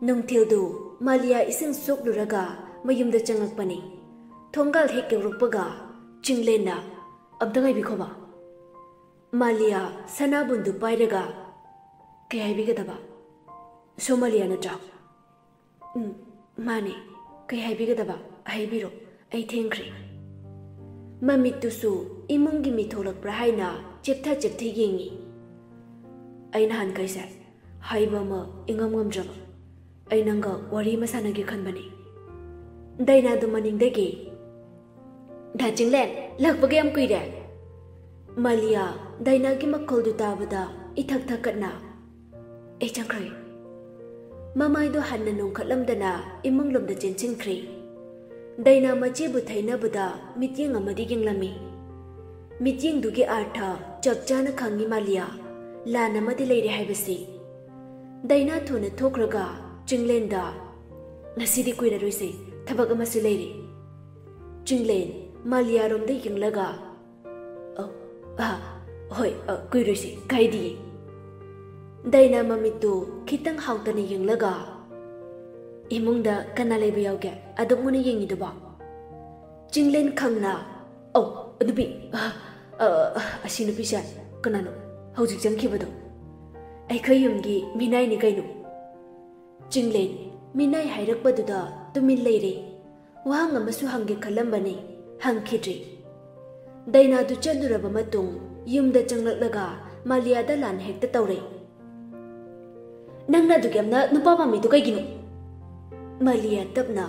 ꯅꯨꯡꯊꯤꯜꯗꯨ ꯃꯥꯂꯤꯌꯥ ꯏꯁꯤꯡ ꯁꯣꯛꯂꯨꯔꯒ ꯃꯌꯨꯝꯗ ꯆꯪꯉꯛꯄꯅꯤ꯫ ꯊꯣꯡꯒꯥꯜ ꯍꯦꯛ ꯌꯧꯔꯛꯄꯒ ꯆꯤꯡꯂꯦꯟꯅ, "ꯑꯝꯇ ꯉꯥꯏꯕꯤꯈꯣꯕ꯫" ꯃꯥꯂꯤꯌꯥ ꯁꯅꯥꯕꯨꯟꯗꯨ ꯄꯥꯏꯔꯒ, "ꯀꯩ ꯍꯥꯏꯕꯤꯒꯗꯕ? ꯁꯣ ꯃꯥꯂꯤꯌꯥ ꯅꯠꯇ꯭ꯔꯥ?" "ꯎꯝ, ꯃꯥꯅꯦ꯫ ꯀꯩ ꯍꯥꯏꯕꯤꯒꯗꯕ? ꯍꯥꯏꯕꯤꯔꯣ꯫ ꯑꯩ ꯊꯦꯡꯈ꯭ꯔꯦ꯫" ꯃꯃꯤꯠꯇꯨꯁꯨ ꯏꯃꯨꯡꯒꯤ ꯃꯤ ꯊꯣꯛꯂꯛꯄ꯭ꯔꯥ ꯍꯥꯏꯅ ꯆꯦꯞꯊ ꯆꯦꯞꯊ ꯌꯦꯡꯉꯤ꯫ "ꯑꯩ ꯅꯍꯥꯟꯈꯩꯁꯦ ꯍꯥꯏꯕ ꯑꯃ ꯏꯉꯝ ꯉꯝꯗ꯭ꯔꯕ꯫ ꯑꯩ ꯅꯪꯒ ꯋꯥꯔꯤ ꯑꯃ ꯁꯥꯟꯅꯒꯦ ꯈꯟꯕꯅꯦ꯫" ꯗꯥꯏꯅꯥꯗꯨ ꯃꯅꯤꯡꯗꯒꯤ, "ꯗꯥ ꯆꯤꯡꯂꯦꯟ, ꯂꯥꯛꯄꯒ ꯌꯥꯝ ꯀꯨꯏꯔꯦ꯫" ꯃꯥꯂꯤꯌꯥ ꯗꯥꯏꯅꯥꯒꯤ ꯃꯈꯣꯜꯗꯨ ꯇꯥꯕꯗ ꯏꯊꯛ ꯊꯛꯀꯠꯅ, "ꯑꯩ ꯆꯪꯈ꯭ꯔꯒꯦ꯫" ꯃꯃꯥꯏꯗꯨ ꯍꯟꯅ ꯅꯣꯡꯈꯠꯂꯝꯗꯅ ꯏꯃꯨꯡꯂꯣꯝꯗ ꯆꯦꯟꯁꯤꯟꯈ꯭ꯔꯦ꯫ ꯗꯥꯏꯅꯥ ꯃꯆꯦꯕꯨ ꯊꯩꯅꯕꯗ ꯃꯤꯠꯌꯦꯡ ꯑꯃꯗꯤ ꯌꯦꯡꯂꯝꯃꯤ꯫ ꯃꯤꯠꯌꯦꯡꯗꯨꯒꯤ ꯑꯥꯔꯊ ꯆꯞ ꯆꯥꯅ ꯈꯪꯉꯤ ꯃꯥꯂꯤꯌꯥ, ꯂꯥꯟ ꯑꯃꯗꯤ ꯂꯩꯔꯦ ꯍꯥꯏꯕꯁꯤ꯫ ꯗꯥꯏꯅꯥ ꯊꯨꯅ ꯊꯣꯛꯈ꯭ꯔꯒ ꯆꯤꯡꯂꯦꯟꯗ, "ꯉꯁꯤꯗꯤ ꯀꯨꯏꯔꯔꯣꯏꯁꯦ, ꯊꯕꯛ ꯑꯃꯁꯨ ꯂꯩꯔꯦ꯫" ꯆꯤꯡꯂꯦꯟ ꯃꯥꯂꯤꯌꯥꯔꯣꯝꯗ ꯌꯦꯡꯂꯒ, "ꯑ, ꯑ, ꯍꯣꯏ, ꯑ, ꯀꯨꯏꯔꯣꯏꯁꯦ, ꯀꯥꯏꯗꯤꯌꯦ꯫" ꯗꯥꯏꯅꯥ ꯃꯃꯤꯠꯇꯨ ꯈꯤꯇꯪ ꯍꯥꯎꯇꯅ ꯌꯦꯡꯂꯒ, "ꯏꯃꯨꯡꯗ ꯀꯅꯥ ꯂꯩꯕ ꯌꯥꯎꯒꯦ ꯑꯗꯨꯛ ꯃꯨꯟꯅ ꯌꯦꯡꯉꯤꯗꯨꯕꯣ?" ꯆꯤꯡꯂꯦꯟ ꯈꯪꯅ, "ꯑꯧ, ꯅꯨꯄꯤ, ꯑ, ꯑ, ꯑꯁꯤ ꯅꯨꯄꯤꯁꯦ ꯀꯅꯥꯅꯣ ꯍꯧꯖꯤꯛ ꯆꯪꯈꯤꯕꯗꯣ?" "ꯑꯩꯈꯣꯏ ꯌꯨꯝꯒꯤ ꯃꯤꯅꯥꯏꯅꯤ ꯀꯩꯅꯣ꯫" ꯆꯤꯡꯂꯦꯟ ꯃꯤꯅꯥꯏ ꯍꯥꯏꯔꯛꯄꯗꯨꯗ ꯇꯨꯃꯤꯟ ꯂꯩꯔꯦ꯫ ꯋꯥꯍꯪ ꯑꯃꯁꯨ ꯍꯪꯒꯦ ꯈꯜꯂꯝꯕꯅꯤ, ꯍꯪꯈꯤꯗ꯭ꯔꯤ꯫ ꯗꯥꯏꯅꯥꯗꯨ ꯆꯠꯂꯨꯔꯕ ꯃꯇꯨꯡ ꯌꯨꯝꯗ ꯆꯪꯂꯛꯂꯒ ꯃꯥꯂꯤꯌꯥꯗ ꯂꯥꯟ ꯍꯦꯛꯇ ꯇꯧꯔꯦ꯫ "ꯅꯪꯅ ꯑꯗꯨꯛ ꯌꯥꯝꯅ ꯅꯨꯄꯥ ꯄꯥꯝꯃꯤꯗꯨ ꯀꯩꯒꯤꯅꯣ?" ꯃꯥꯂꯤꯌꯥ ꯇꯞꯅ,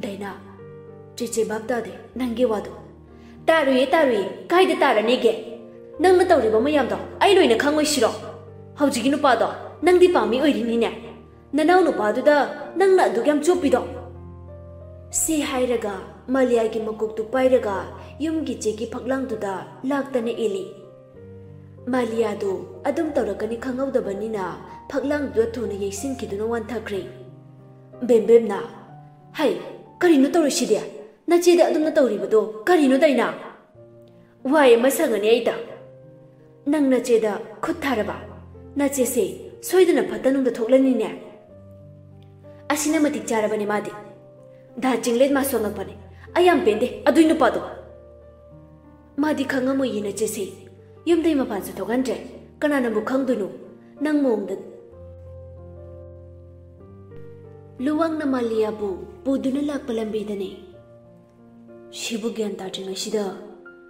"ꯗꯥꯏꯅꯥ, ꯆꯦꯆꯦ ꯚꯥꯞ ꯇꯥꯗꯦ ꯅꯪꯒꯤ ꯋꯥꯗꯣ꯫" "ꯇꯥꯔꯨꯏꯌꯦ, ꯇꯥꯔꯨꯏꯌꯦ, ꯀꯥꯏꯗ ꯇꯥꯔꯅꯤꯒꯦ? ꯅꯪꯅ ꯇꯧꯔꯤꯕ ꯃꯌꯥꯝꯗꯣ ꯑꯩ ꯂꯣꯏꯅ ꯈꯪꯉꯣꯏꯁꯤꯔꯣ? ꯍꯧꯖꯤꯛꯀꯤ ꯅꯨꯄꯥꯗꯣ ꯅꯪꯗꯤ ꯄꯥꯝꯃꯤ ꯑꯣꯏꯔꯤꯅꯤꯅꯦ꯫ ꯅꯅꯥꯎ ꯅꯨꯄꯥꯗꯨꯗ ꯅꯪꯅ ꯑꯗꯨꯛ ꯌꯥꯝ ꯆꯣꯞꯄꯤꯗꯣ?" ꯁꯤ ꯍꯥꯏꯔꯒ ꯃꯥꯂꯤꯌꯥꯒꯤ ꯃꯀꯣꯛꯇꯨ ꯄꯥꯏꯔꯒ ꯌꯨꯝꯒꯤ ꯆꯦꯛꯀꯤ ꯐꯛꯂꯥꯡꯗꯨꯗ ꯂꯥꯛꯇꯅ ꯏꯜꯂꯤ꯫ ꯃꯥꯂꯤꯌꯥꯗꯨ ꯑꯗꯨꯝ ꯇꯧꯔꯛꯀꯅꯤ ꯈꯪꯍꯧꯗꯕꯅꯤꯅ ꯐꯛꯂꯥꯡꯗꯨꯗ ꯊꯨꯅ ꯌꯩꯁꯤꯟꯈꯤꯗꯨꯅ ꯋꯥꯟꯊꯈ꯭ꯔꯦ꯫ ꯕꯦꯝꯕꯦꯝꯅ, "ꯍꯩ, ꯀꯔꯤꯅꯣ ꯇꯧꯔꯤꯁꯤꯗꯤ? ꯅꯆꯦꯗ ꯑꯗꯨꯝꯅ ꯇꯧꯔꯤꯕꯗꯣ ꯀꯔꯤꯅꯣ, ꯗꯥꯏꯅꯥ?" "ꯋꯥꯏ ꯑꯃ ꯁꯪꯉꯅꯤ ꯑꯩꯗ꯫ ꯅꯪ ꯅꯆꯦꯗ ꯈꯨꯠ ꯊꯥꯔꯕ? ꯅꯆꯦꯁꯦ ꯁꯣꯏꯗꯅ ꯐꯠꯇ ꯅꯨꯡꯗ ꯊꯣꯛꯂꯅꯤꯅꯦ꯫" "ꯑꯁꯤꯅ ꯃꯇꯤꯛ ꯆꯥꯔꯕꯅꯦ ꯃꯥꯗꯤ꯫ ꯗꯥ ꯆꯤꯡꯂꯦꯟ ꯃꯥ ꯁꯣꯜꯂꯛꯄꯅꯦ꯫ ꯑꯩ ꯌꯥꯝ ꯄꯦꯟꯗꯦ ꯑꯗꯨꯏ ꯅꯨꯄꯥꯗꯣ꯫" "ꯃꯥꯗꯤ ꯈꯪꯉꯝꯃꯣꯏꯌꯦ ꯅꯆꯦꯁꯦ꯫ ꯌꯨꯝꯗꯩ ꯃꯄꯥꯟꯁꯨ ꯊꯣꯛꯍꯟꯗ꯭ꯔꯦ꯫ ꯀꯅꯥꯅꯕꯨ ꯈꯪꯗꯣꯏꯅꯣ ꯅꯪ ꯃꯑꯣꯡꯗ?" ꯂꯨꯋꯥꯡꯅ ꯃꯥꯂꯤꯌꯥꯕꯨ ꯄꯨꯗꯨꯅ ꯂꯥꯛꯄ ꯂꯝꯕꯤꯗꯅꯦ꯫ "ꯁꯤꯕꯨ ꯒ꯭ꯌꯥꯟ ꯇꯥꯗ꯭ꯔꯤꯉꯩꯁꯤꯗ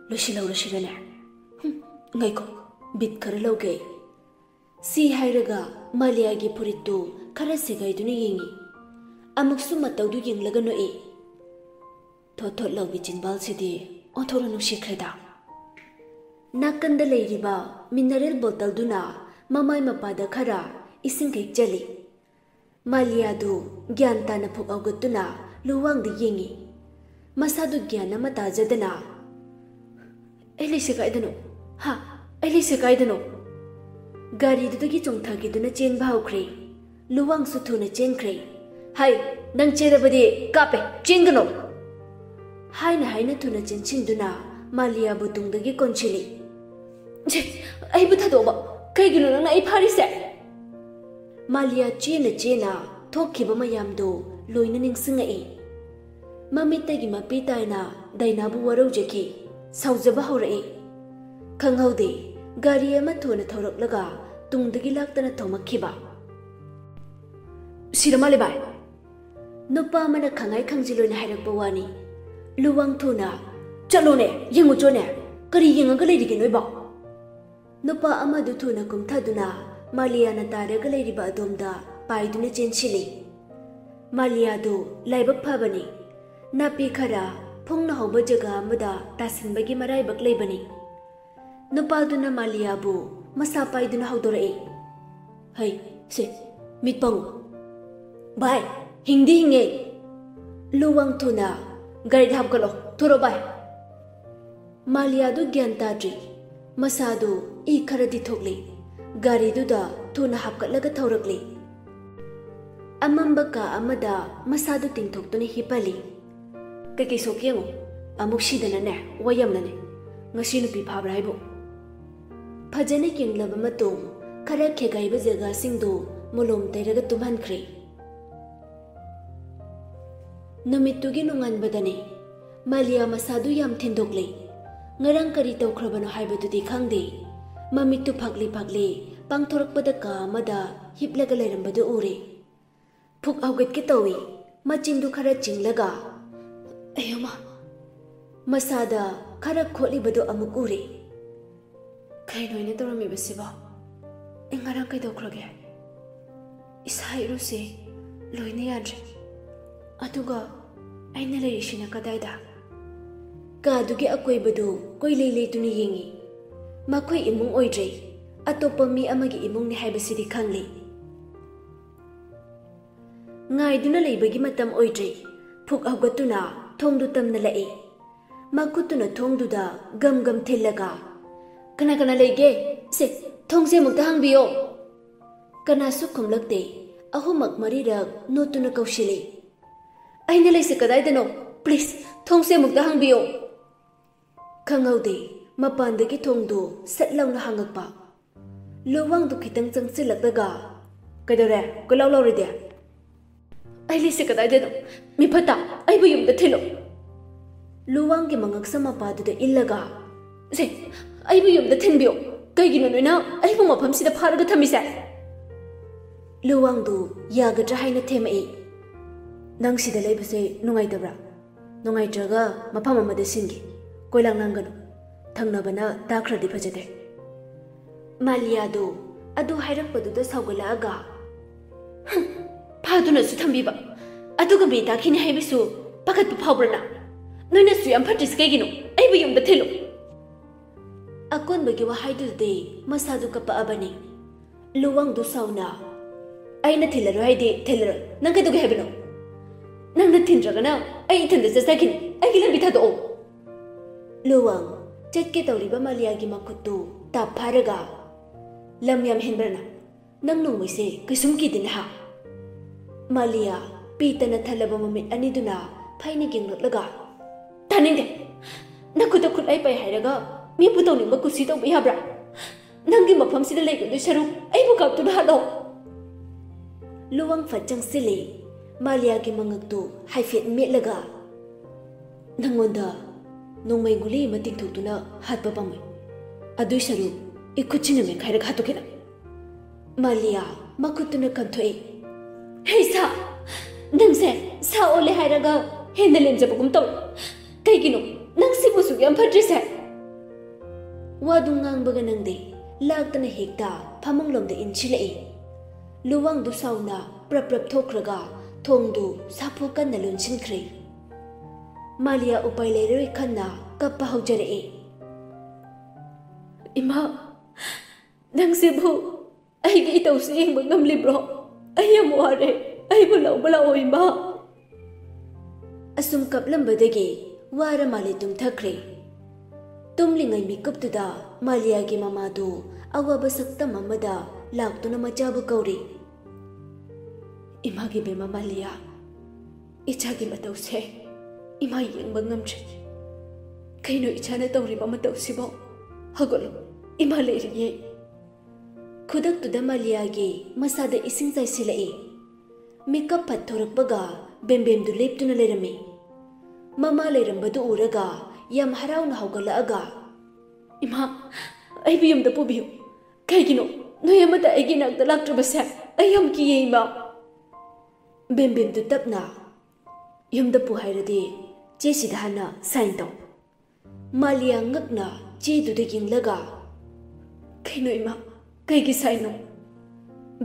ꯂꯣꯏꯁꯤꯜꯍꯧꯔꯁꯤꯔꯅꯦ? ꯍꯨꯝ, ꯉꯥꯏꯈꯣ, ꯕꯤꯠ ꯈꯔ ꯂꯧꯒꯦ ꯑꯩ꯫" ꯁꯤ ꯍꯥꯏꯔꯒ ꯃꯥꯂꯤꯌꯥꯒꯤ ꯐꯨꯔꯤꯠꯇꯨ ꯈꯔ ꯁꯦꯒꯥꯏꯗꯨꯅ ꯌꯦꯡꯉꯤ꯫ ꯑꯃꯨꯛꯁꯨ ꯃꯇꯧꯗꯨ ꯌꯦꯡꯂꯒ ꯅꯣꯛꯏ꯫ ꯊꯣꯠ ꯊꯣꯠ ꯂꯥꯎꯕꯤ ꯆꯤꯟꯕꯥꯜꯁꯤꯗꯤ ꯑꯣꯟꯊꯣꯛꯅ ꯅꯨꯡꯁꯤꯈ꯭ꯔꯦꯗ꯫ ꯅꯥꯀꯟꯗ ꯂꯩꯔꯤꯕ ꯃꯤꯅꯔꯦꯜ ꯕꯣꯇꯜꯗꯨꯅ ꯃꯃꯥꯏ ꯃꯄꯥꯗ ꯈꯔ ꯏꯁꯤꯡ ꯈꯤꯛꯆꯜꯂꯤ꯫ ꯃꯥꯂꯤꯌꯥꯗꯨ ꯒ꯭ꯌꯥꯟ ꯇꯥꯅ ꯐꯨꯛ ꯍꯧꯒꯠꯇꯨꯅ ꯂꯨꯋꯥꯡꯗ ꯌꯦꯡꯉꯤ꯫ ꯃꯁꯥꯗꯨ ꯒ꯭ꯌꯥꯟ ꯑꯃ ꯇꯥꯖꯗꯅ, "ꯑꯩ ꯂꯩꯁꯦ ꯀꯥꯏꯗꯅꯣ? ꯍꯥ? ꯑꯩ ꯂꯩꯁꯦ ꯀꯥꯏꯗꯅꯣ?" ꯒꯥꯔꯤꯗꯨꯗꯒꯤ ꯆꯣꯡꯊꯈꯤꯗꯨꯅ ꯆꯦꯟꯕ ꯍꯧꯈ꯭ꯔꯦ꯫ ꯂꯨꯋꯥꯡꯁꯨ ꯊꯨꯅ ꯆꯦꯟꯈ꯭ꯔꯦ꯫ "ꯍꯥꯏ, ꯅꯪ ꯆꯦꯜꯂꯕꯗꯤ ꯀꯥꯞꯄꯦ, ꯆꯦꯟꯒꯅꯨ!" ꯍꯥꯏꯅ ꯍꯥꯏꯅ ꯊꯨꯅ ꯆꯦꯟꯁꯤꯟꯗꯨꯅ ꯃꯥꯂꯤꯌꯥꯕꯨ ꯇꯨꯡꯗꯒꯤ ꯀꯣꯟꯁꯤꯜꯂꯤ꯫ "ꯁꯦ, ꯑꯩꯕꯨ ꯊꯥꯗꯣꯛꯑꯣꯕ꯫ ꯀꯩꯒꯤꯅꯣ ꯅꯪꯅ ꯑꯩ ꯐꯥꯔꯤꯁꯦ?" ꯃꯥꯂꯤꯌꯥ ꯆꯦꯟꯅ ꯆꯦꯟꯅ ꯊꯣꯛꯈꯤꯕ ꯃꯌꯥꯝꯗꯨ ꯂꯣꯏꯅ ꯅꯤꯡꯁꯤꯡꯉꯛꯏ꯫ ꯃꯃꯤꯠꯇꯒꯤ ꯃꯄꯤ ꯇꯥꯏꯅ ꯗꯥꯏꯅꯥꯕꯨ ꯋꯥꯔꯧꯖꯈꯤ꯫ ꯁꯥꯎꯖꯕ ꯍꯧꯔꯛꯏ꯫ ꯈꯪꯍꯧꯗꯦ, ꯒꯥꯔꯤ ꯑꯃ ꯊꯨꯅ ꯊꯧꯔꯛꯂꯒ ꯇꯨꯡꯗꯒꯤ ꯂꯥꯛꯇꯅ ꯊꯣꯝꯃꯛꯈꯤꯕ꯫ "ꯁꯤꯔ ꯃꯥꯜꯂꯦ ꯚꯥꯏ!" ꯅꯨꯄꯥ ꯑꯃꯅ ꯈꯪꯉꯥꯏ ꯈꯪꯖꯤꯜ ꯑꯣꯏꯅ ꯍꯥꯏꯔꯛꯄ ꯋꯥꯅꯤ꯫ ꯂꯨꯋꯥꯡ ꯊꯨꯅ, "ꯆꯠꯂꯣꯅꯦ, ꯌꯦꯡꯉꯨꯆꯣꯅꯦ, ꯀꯔꯤ ꯌꯦꯡꯉꯒ ꯂꯩꯔꯤꯒꯦ ꯅꯣꯏꯕꯣ?" ꯅꯨꯄꯥ ꯑꯃꯗꯨ ꯊꯨꯅ ꯀꯨꯝꯊꯗꯨꯅ ꯃꯥꯂꯤꯌꯥꯅ ꯇꯥꯔꯒ ꯂꯩꯔꯤꯕ ꯑꯗꯣꯝꯗ ꯄꯥꯏꯗꯨꯅ ꯆꯦꯟꯁꯤꯜꯂꯤ꯫ ꯃꯥꯂꯤꯌꯥꯗꯨ ꯂꯥꯏꯕꯛ ꯐꯕꯅꯤ꯫ ꯅꯥꯄꯤ ꯈꯔ ꯐꯨꯡꯅ ꯍꯧꯕ ꯖꯒꯥ ꯑꯃꯗ ꯇꯥꯁꯤꯟꯕꯒꯤ ꯃꯔꯥꯏꯕꯛ ꯂꯩꯕꯅꯤ꯫ ꯅꯨꯄꯥꯗꯨꯅ ꯃꯥꯂꯤꯌꯥꯕꯨ ꯃꯁꯥ ꯄꯥꯏꯗꯨꯅ ꯍꯧꯗꯣꯔꯛꯏ꯫ "ꯍꯩ, ꯁꯦ, ꯃꯤꯠ ꯄꯥꯡꯉꯨ꯫ ꯚꯥꯏ, ꯍꯤꯡꯗꯤ ꯍꯤꯡꯉꯦ!" ꯂꯨꯋꯥꯡ ꯊꯨꯅ, "ꯒꯥꯔꯤꯗ ꯍꯥꯞꯀꯠꯂꯣ, ꯊꯨꯔꯣ ꯚꯥꯏ!" ꯃꯥꯂꯤꯌꯥꯗꯨ ꯒ꯭ꯌꯥꯟ ꯇꯥꯗ꯭ꯔꯤ꯫ ꯃꯁꯥꯗꯨ ꯏ ꯈꯔꯗꯤ ꯊꯣꯛꯂꯤ꯫ ꯒꯥꯔꯤꯗꯨꯗ ꯊꯨꯅ ꯍꯥꯞꯀꯠꯂꯒ ꯊꯧꯔꯛꯂꯤ꯫ ꯑꯃꯝꯕ ꯀꯥ ꯑꯃꯗ ꯃꯁꯥꯗꯨ ꯇꯤꯡꯊꯣꯛꯇꯨꯅ ꯍꯤꯞꯍꯜꯂꯤ꯫ "ꯀꯩꯀꯩ ꯁꯣꯛꯀꯦ ꯌꯦꯡꯉꯨ꯫ ꯑꯃꯨꯛ ꯁꯤꯗꯅꯅꯦ, ꯋꯥ ꯌꯥꯝꯅꯅꯦ꯫ ꯉꯁꯤ ꯅꯨꯄꯤ ꯐꯥꯕ꯭ꯔꯥ ꯍꯥꯏꯕꯨ?" ꯐꯖꯅ ꯌꯦꯡꯂꯕ ꯃꯇꯨꯡ ꯈꯔ ꯈꯦꯒꯥꯏꯕ ꯖꯒꯥꯁꯤꯡꯗꯨ ꯃꯣꯂꯣꯝ ꯇꯩꯔꯒ ꯇꯨꯝꯍꯟꯈ꯭ꯔꯦ꯫ ꯅꯨꯃꯤꯠꯇꯨꯒꯤ ꯅꯣꯡꯉꯥꯟꯕꯗꯅꯤ꯫ ꯃꯥꯂꯤꯌꯥ ꯃꯁꯥꯗꯨ ꯌꯥꯝ ꯊꯤꯟꯗꯣꯛꯂꯦ꯫ ꯉꯔꯥꯡ ꯀꯔꯤ ꯇꯧꯈ꯭ꯔꯕꯅꯣ ꯍꯥꯏꯕꯗꯨꯗꯤ ꯈꯪꯗꯦ꯫ ꯃꯃꯤꯠꯇꯨ ꯐꯥꯛꯂꯤ ꯐꯥꯛꯂꯤ ꯄꯥꯡꯊꯣꯔꯛꯄꯗ ꯀꯥ ꯑꯃꯗ ꯍꯤꯞꯂꯒ ꯂꯩꯔꯝꯕꯗꯨ ꯎꯔꯦ꯫ ꯐꯨꯛ ꯍꯧꯒꯠꯀꯦ ꯇꯧꯏ꯫ ꯃꯆꯤꯟꯗꯨ ꯈꯔ ꯆꯤꯡꯂꯒ, "ꯑꯌꯣꯃ!" ꯃꯁꯥꯗ ꯈꯔ ꯈꯣꯠꯂꯤꯕꯗꯨ ꯑꯃꯨꯛ ꯎꯔꯦ꯫ "ꯀꯩꯅꯣ ꯑꯩꯅ ꯇꯧꯔꯝꯃꯤꯕꯁꯤꯕꯣ? ꯑꯩ ꯉꯔꯥꯡ ꯀꯩꯗꯧꯈ꯭ꯔꯒꯦ? ꯏꯁꯥ ꯏꯔꯨꯁꯦ ꯂꯣꯏꯅ ꯌꯥꯗ꯭ꯔꯦ꯫ ꯑꯗꯨꯒ ꯑꯩꯅ ꯂꯩꯔꯤꯁꯤꯅ ꯀꯗꯥꯏꯗ?" ꯀꯥꯗꯨꯒꯤ ꯑꯀꯣꯏꯕꯗꯨ ꯀꯣꯏꯂꯩ ꯂꯩꯇꯨꯅ ꯌꯦꯡꯏ꯫ ꯃꯈꯣꯏ ꯏꯃꯨꯡ ꯑꯣꯏꯗ꯭ꯔꯦ, ꯑꯇꯣꯞꯄ ꯃꯤ ꯑꯃꯒꯤ ꯏꯃꯨꯡꯅꯤ ꯍꯥꯏꯕꯁꯤꯗꯤ ꯈꯪꯂꯤ꯫ ꯉꯥꯏꯗꯨꯅ ꯂꯩꯕꯒꯤ ꯃꯇꯝ ꯑꯣꯏꯗ꯭ꯔꯦ꯫ ꯐꯨꯛ ꯍꯧꯒꯠꯇꯨꯅ ꯊꯣꯡꯗꯨ ꯇꯝꯅ ꯂꯥꯛꯏ꯫ ꯃꯈꯨꯠꯇꯨꯅ ꯊꯣꯡꯗꯨꯗ ꯒꯝ ꯒꯝ ꯊꯤꯜꯂꯒ, "ꯀꯅꯥ ꯀꯅꯥ ꯂꯩꯒꯦ? ꯁꯦ, ꯊꯣꯡꯁꯦ ꯑꯃꯨꯛꯇ ꯍꯥꯡꯕꯤꯌꯣ!" ꯀꯅꯥꯁꯨ ꯈꯨꯝꯂꯛꯇꯦ꯫ ꯑꯍꯨꯝꯃꯛ ꯃꯔꯤꯔꯛ ꯅꯣꯠꯇꯨꯅ ꯀꯧꯁꯤꯜꯂꯤ꯫ "ꯑꯩꯅ ꯂꯩꯁꯦ ꯀꯗꯥꯏꯗꯅꯣ? Please, ꯊꯣꯡꯁꯦ ꯑꯃꯨꯛꯇ ꯍꯥꯡꯕꯤꯌꯣ!" ꯈꯪꯍꯧꯗꯦ, ꯃꯄꯥꯟꯗꯒꯤ ꯊꯣꯡꯗꯨ ꯁꯠ ꯂꯥꯎꯅ ꯍꯥꯡꯉꯛꯄ꯫ ꯂꯨꯋꯥꯡꯗꯨ ꯈꯤꯇꯪ ꯆꯪꯁꯤꯜꯂꯛꯂꯒ, "ꯀꯩꯗꯧꯔꯦ? ꯀꯣꯏꯂꯥꯎ ꯂꯥꯎꯔꯤꯗꯤ?" ꯑꯩ ꯂꯩꯁꯦ ꯀꯗꯥꯏꯗꯅꯣ? ꯃꯤꯐꯠꯇ, ꯑꯩꯕꯨ ꯌꯨꯝꯗ ꯊꯤꯜꯂꯨ꯫ ꯂꯨꯋꯥꯡꯒꯤ ꯃꯉꯛꯁꯝ ꯃꯄꯥꯗꯨꯗ ꯏꯜꯂꯒ, "ꯁꯦ, ꯑꯩꯕꯨ ꯌꯨꯝꯗ ꯊꯤꯟꯕꯤꯌꯨ꯫ ꯀꯩꯒꯤꯅꯣ ꯅꯣꯏꯅ ꯑꯩꯕꯨ ꯃꯐꯝꯁꯤꯗ ꯐꯥꯔꯒ ꯊꯝꯃꯤꯁꯦ?" ꯂꯨꯋꯥꯡꯗꯨ ꯌꯥꯒꯗ꯭ꯔꯥ ꯍꯥꯏꯅ ꯊꯦꯝꯃꯛꯏ꯫ "ꯅꯪ ꯁꯤꯗ ꯂꯩꯕꯁꯦ ꯅꯨꯡꯉꯥꯏꯇꯕ꯭ꯔꯥ? ꯅꯨꯡꯉꯥꯏꯇ꯭ꯔꯒ ꯃꯐꯝ ꯑꯃꯗ ꯁꯤꯟꯒꯦ꯫ ꯀꯣꯏꯂꯥꯡ ꯂꯥꯡꯒꯅꯨ꯫ ꯊꯪꯅꯕꯅ ꯇꯥꯈ꯭ꯔꯗꯤ ꯐꯖꯗꯦ꯫" ꯃꯥꯂꯤꯌꯥꯗꯨ ꯑꯗꯨ ꯍꯥꯏꯔꯛꯄꯗꯨꯗ ꯁꯥꯎꯒꯠꯂꯛꯑꯒ, "ꯍꯝ, ꯐꯥꯗꯨꯅꯁꯨ ꯊꯝꯕꯤꯕ, ꯑꯗꯨꯒ ꯃꯤ ꯇꯥꯈꯤꯅꯤ ꯍꯥꯏꯕꯁꯨ ꯄꯥꯈꯠꯄ ꯐꯥꯎꯕ꯭ꯔꯅ? ꯅꯣꯏꯅꯁꯨ ꯌꯥꯝ ꯐꯠꯇ꯭ꯔꯤꯁꯤ ꯀꯩꯒꯤꯅꯣ? ꯑꯩꯕꯨ ꯌꯨꯝꯗ ꯊꯤꯜꯂꯨ꯫" ꯑꯀꯣꯟꯕꯒꯤ ꯋꯥꯍꯩꯗꯨꯗꯤ ꯃꯁꯥꯗꯨ ꯀꯞꯄꯛꯑꯕꯅꯤ꯫ ꯂꯨꯋꯥꯡꯗꯨ ꯁꯥꯎꯅ, "ꯑꯩꯅ ꯊꯤꯜꯂꯔꯣꯏ ꯍꯥꯏꯗꯤ ꯊꯤꯜꯂꯔꯣꯏ꯫ ꯅꯪ ꯀꯩꯗꯧꯒꯦ ꯍꯥꯏꯕꯅꯣ? ꯅꯪꯅ ꯊꯤꯟꯗ꯭ꯔꯒꯅ ꯑꯩ ꯏꯊꯟꯗ ꯆꯠꯆꯈꯤꯅꯤ꯫ ꯑꯩꯒꯤ ꯂꯝꯕꯤ ꯊꯥꯗꯣꯛꯑꯣ꯫" ꯂꯨꯋꯥꯡ ꯆꯠꯀꯦ ꯇꯧꯔꯤꯕ ꯃꯥꯂꯤꯌꯥꯒꯤ ꯃꯈꯨꯠꯇꯨ ꯇꯥꯞ ꯐꯥꯔꯒ, "ꯂꯝ ꯌꯥꯝ ꯍꯦꯟꯕ꯭ꯔꯅ? ꯅꯪ ꯅꯣꯡꯃꯩꯁꯦ ꯀꯩꯁꯨꯝ ꯀꯤꯗꯦꯅꯦ ꯍꯥ?" ꯃꯥꯂꯤꯌꯥ ꯄꯤꯇꯅ ꯊꯜꯂꯕ ꯃꯃꯤꯠ ꯑꯅꯤꯗꯨꯅ ꯐꯩꯅ ꯌꯦꯡꯂꯛꯂꯒ, "ꯇꯥꯅꯤꯡꯗꯦ꯫ ꯅꯈꯨꯠꯇ ꯈꯨꯠꯂꯥꯏ ꯄꯥꯏ ꯍꯥꯏꯔꯒ ꯃꯤꯕꯨ ꯇꯧꯅꯤꯡꯕ ꯀꯨꯁꯤ ꯇꯧꯕ ꯌꯥꯕ꯭ꯔꯥ? ꯅꯪꯒꯤ ꯃꯐꯝꯁꯤꯗ ꯂꯩꯒꯗꯣꯏ ꯁꯔꯨꯛ ꯑꯩꯕꯨ ꯀꯥꯞꯇꯨꯅ ꯍꯥꯠꯂꯣ꯫" ꯂꯨꯋꯥꯡ ꯐꯠ ꯆꯪꯁꯤꯜꯂꯦ꯫ ꯃꯥꯂꯤꯌꯥꯒꯤ ꯃꯉꯛꯇꯨ ꯍꯥꯏꯐꯦꯠ ꯃꯦꯠꯂꯒ, "ꯅꯪꯉꯣꯟꯗ ꯅꯣꯡꯃꯩ ꯒꯨꯂꯤ ꯑꯃ ꯇꯤꯡꯊꯣꯛꯇꯨꯅ ꯍꯥꯠꯄ ꯄꯥꯝꯃꯣꯏ꯫ ꯑꯗꯨꯏ ꯁꯔꯨꯛ ꯏꯈꯨꯠꯁꯤꯅ ꯃꯦꯠꯈꯥꯏꯔꯒ ꯍꯥꯠꯇꯣꯛꯀꯦꯅ꯫" ꯃꯥꯂꯤꯌꯥ ꯃꯈꯨꯠꯇꯨꯅ ꯀꯟꯊꯣꯛꯏ꯫ "ꯍꯦ ꯁꯥ! ꯅꯪꯁꯦ ꯁꯥ ꯑꯣꯜꯂꯦ ꯍꯥꯏꯔꯒ ꯍꯦꯟꯅ ꯂꯦꯝꯖꯕꯒꯨꯝ ꯇꯧꯏ꯫ ꯀꯩꯒꯤꯅꯣ ꯅꯪ ꯁꯤꯕꯨ ꯑꯁꯨꯛ ꯌꯥꯝ ꯐꯠꯇ꯭ꯔꯤꯁꯦ?" ꯋꯥꯗꯨ ꯉꯥꯡꯕꯒ ꯅꯪꯗꯦ, ꯂꯥꯛꯇꯅ ꯍꯦꯛꯇ ꯐꯃꯨꯡꯂꯣꯝꯗ ꯏꯟꯁꯤꯜꯂꯛꯏ꯫ ꯂꯨꯋꯥꯡꯗꯨ ꯁꯥꯎꯅ ꯄ꯭ꯔꯞ ꯄ꯭ꯔꯞ ꯊꯣꯛꯈ꯭ꯔꯒ ꯊꯣꯡꯗꯨ ꯁꯥꯐꯨ ꯀꯟꯅ ꯂꯣꯟꯁꯤꯟꯈ꯭ꯔꯦ꯫ ꯃꯥꯂꯤꯌꯥ ꯎꯄꯥꯏ ꯂꯩꯔꯔꯣꯏ ꯈꯟꯅ ꯀꯞꯄ ꯍꯧꯖꯔꯛꯏ꯫ "ꯏꯃꯥ, ꯅꯪꯁꯤꯕꯨ ꯑꯩꯒꯤ ꯏꯇꯧꯁꯤ ꯌꯦꯡꯕ ꯉꯝꯂꯤꯕ꯭ꯔꯣ? ꯑꯩ ꯌꯥꯝ ꯋꯥꯔꯦ꯫ ꯑꯩꯕꯨ ꯂꯧꯕ ꯂꯥꯛꯑꯣ, ꯏꯃꯥ꯫" ꯑꯁꯨꯝ ꯀꯞꯂꯝꯕꯗꯒꯤ ꯋꯥꯔ ꯃꯥꯂꯦ ꯇꯨꯝꯊꯈ꯭ꯔꯦ꯫ ꯇꯨꯝꯂꯤꯉꯩ ꯃꯤꯀꯨꯞꯇꯨꯗ ꯃꯥꯂꯤꯌꯥꯒꯤ ꯃꯃꯥꯗꯨ ꯑꯋꯥꯕ ꯁꯛꯇꯝ ꯑꯃꯗ ꯂꯥꯛꯇꯨꯅ ꯃꯆꯥꯕꯨ ꯀꯧꯔꯤ꯫ "ꯏꯃꯥꯒꯤ ꯕꯦꯝꯃ ꯃꯥꯂꯤꯌꯥ, ꯏꯆꯥꯒꯤ ꯃꯇꯧꯁꯦ ꯏꯃꯥ ꯌꯦꯡꯕ ꯉꯝꯗ꯭ꯔꯦ꯫ ꯀꯩꯅꯣ ꯏꯆꯥꯅ ꯇꯧꯔꯤꯕ ꯃꯇꯧꯁꯤꯕꯣ? ꯍꯧꯒꯠꯂꯣ, ꯏꯃꯥ ꯂꯩꯔꯤꯌꯦ꯫" ꯈꯨꯗꯛꯇꯨꯗ ꯃꯥꯂꯤꯌꯥꯒꯤ ꯃꯁꯥꯗ ꯏꯁꯤꯡ ꯆꯥꯏꯁꯤꯜꯂꯛꯏ꯫ ꯃꯤꯀꯞ ꯐꯠ ꯊꯣꯔꯛꯄꯒ ꯕꯦꯝꯕꯦꯝꯗꯨ ꯂꯦꯞꯇꯨꯅ ꯂꯩꯔꯝꯃꯤ꯫ ꯃꯃꯥ ꯂꯩꯔꯝꯕꯗꯨ ꯎꯔꯒ ꯌꯥꯝ ꯍꯔꯥꯎꯅ ꯍꯧꯒꯠꯂꯛꯑꯒ, "ꯏꯃꯥ, ꯑꯩꯕꯨ ꯌꯨꯝꯗ ꯄꯨꯕꯤꯌꯨ꯫ ꯀꯩꯒꯤꯅꯣ ꯅꯣꯏ ꯑꯃꯠꯇ ꯑꯩꯒꯤ ꯏꯅꯥꯛꯇ ꯂꯥꯛꯇ꯭ꯔꯕꯁꯦ? ꯑꯩ ꯌꯥꯝ ꯀꯤꯌꯦ, ꯏꯃꯥ꯫" ꯕꯦꯝꯕꯦꯝꯗꯨ ꯇꯞꯅ, "ꯌꯨꯝꯗ ꯄꯨ ꯍꯥꯏꯔꯗꯤ ꯆꯦꯁꯤꯗ ꯍꯥꯟꯅ ꯁꯥꯏꯟ ꯇꯧ꯫" ꯃꯥꯂꯤꯌꯥ ꯉꯛꯅ ꯆꯦꯗꯨꯗ ꯌꯦꯡꯂꯒ, "ꯀꯩꯅꯣ ꯏꯃꯥ, ꯀꯩꯒꯤ ꯁꯥꯏꯟꯅꯣ?"